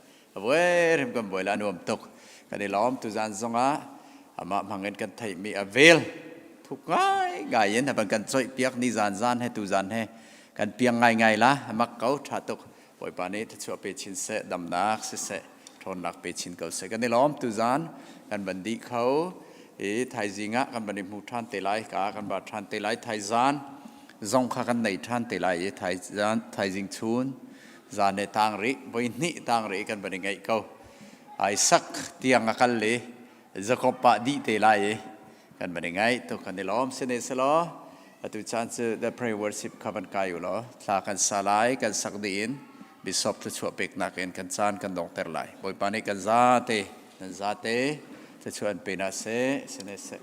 Speaker 1: voi hrim kan buai la nuam tuk kan i lawm tuzan zongah amah hmangin kan theihmi a vel thuk ngai ngai in a van kan coih piak ni zan zan he tuzan he kan piang ngai ngai la mak ko tha tuk Bawipa nih thluachuah pe chin seh damnak siseh ṭhawnnak pe chin ko seh kan i lawm tuzan kan van dih kho i thaizing ah kan van i hmu ṭhan te lai ka kan ba ṭhan te lai thaizan zong kha kan nei ṭhan te lai i thaizan thaizing chun zan he tang rih voi hnih tang rih kan van i ngeih ko Isaac tiang a kal i Jacob pa dih te lai i kan van i ngaih tu kan i lawm sine selaw atu caan cu the pray worship kha van kai u law thla kan sa lai kan sak dih in bishop thluachuah peknak in kan caan kan dongter lai bawipa nih kan zate nan zate thluachuah an pe na seh sine seh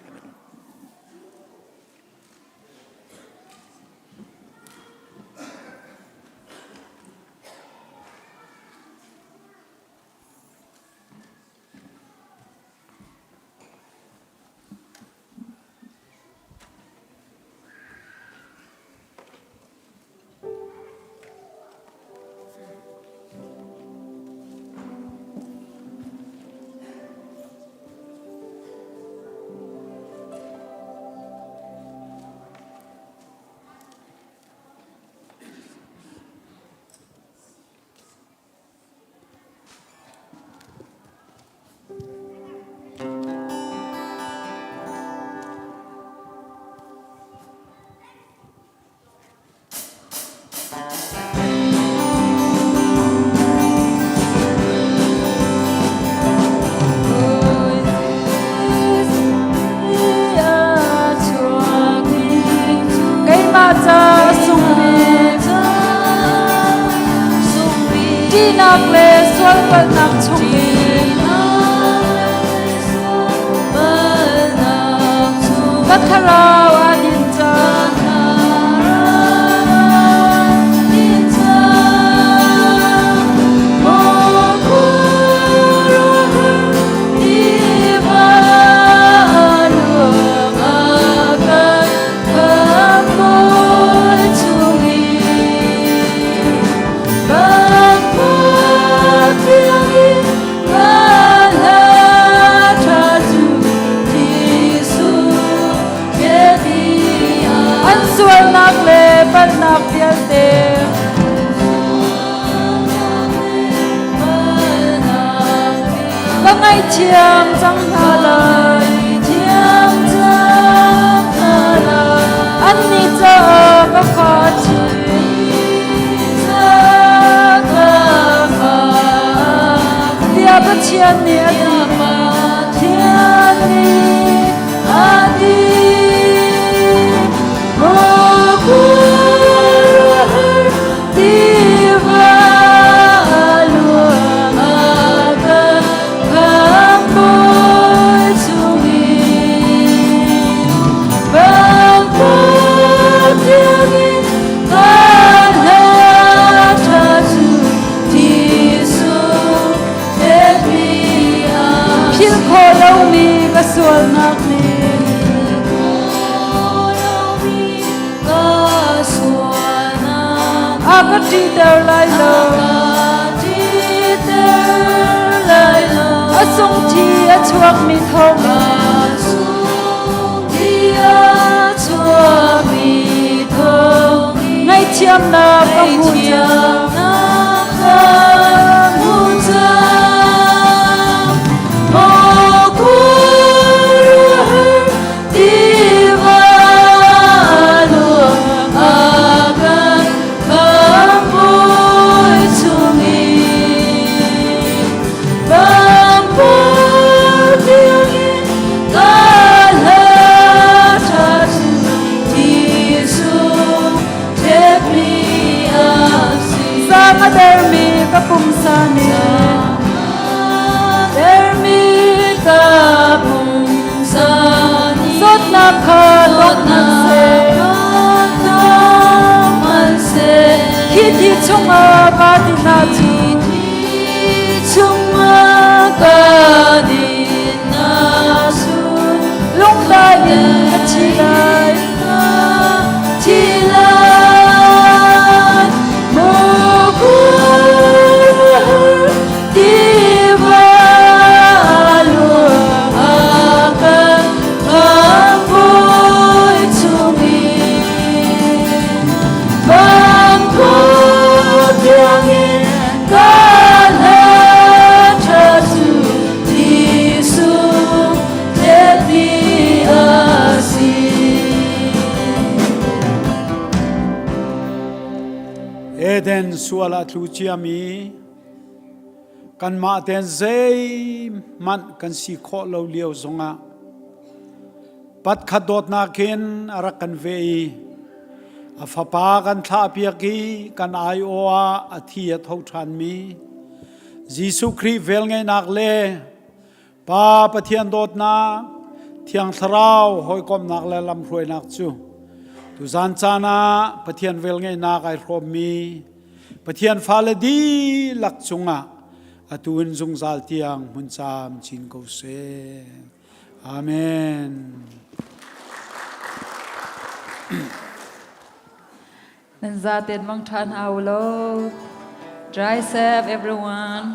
Speaker 2: Keimah ca sungbik Ṭihnak le sualpalhnak chungin. Ka thlarau aa din cang. An sualnak le palhnak vialte ka ngaihthiam cang hna lai. Annih caah ka fa Tiah Pathian nih a ti. Pathian nih a ti. Tiva luang a kan khamhbawi chungin bangput tiangin kan hla ṭha cu Jesuh thletmi a Philh khawh lomi ka sualnak nih A ka ṭihter lai lo. A sung thi a chuakmi thawng Ngaihthiamnak ka hmu cang. Tiva luang a kan khamhbawi chungin bangpur tiangin ka hla ṭha cu Jesuh thletmi a si. Zaang a dermi ka pumsa nih dermi ka pumsa Zawtnak kha dong hmanhseh Hi thi chungah ka ti hna cu chungah ka din Lungdai in ka thi lai thi lai Maw tiva luang a kan khamhbawi chungin bangput tiangin ka hla ṭha cu Jesuh thletmi a si.
Speaker 4: Eden sual ah tlu ciami Kanmah tein zeihmanh kan si khawh lo lio zongah patkhat dawtnak in a rak kan ve i a fapa kan thlahpiak i kan aiawh ah a thi a tho ṭhanmi Jesuh Khrih velngeihnak le Pa Pathian dawtnak, Thiang Thlarau hawikomhnak le lamhruainak cu tuzan caan ah Pathian velngeihnak ai hrawmmi Pathian fale dihlak cungah atu in zungzal tiang hmun caam chin ko seh. Amen.
Speaker 2: Nan zaten mang ṭha hna u law. Dry safe everyone.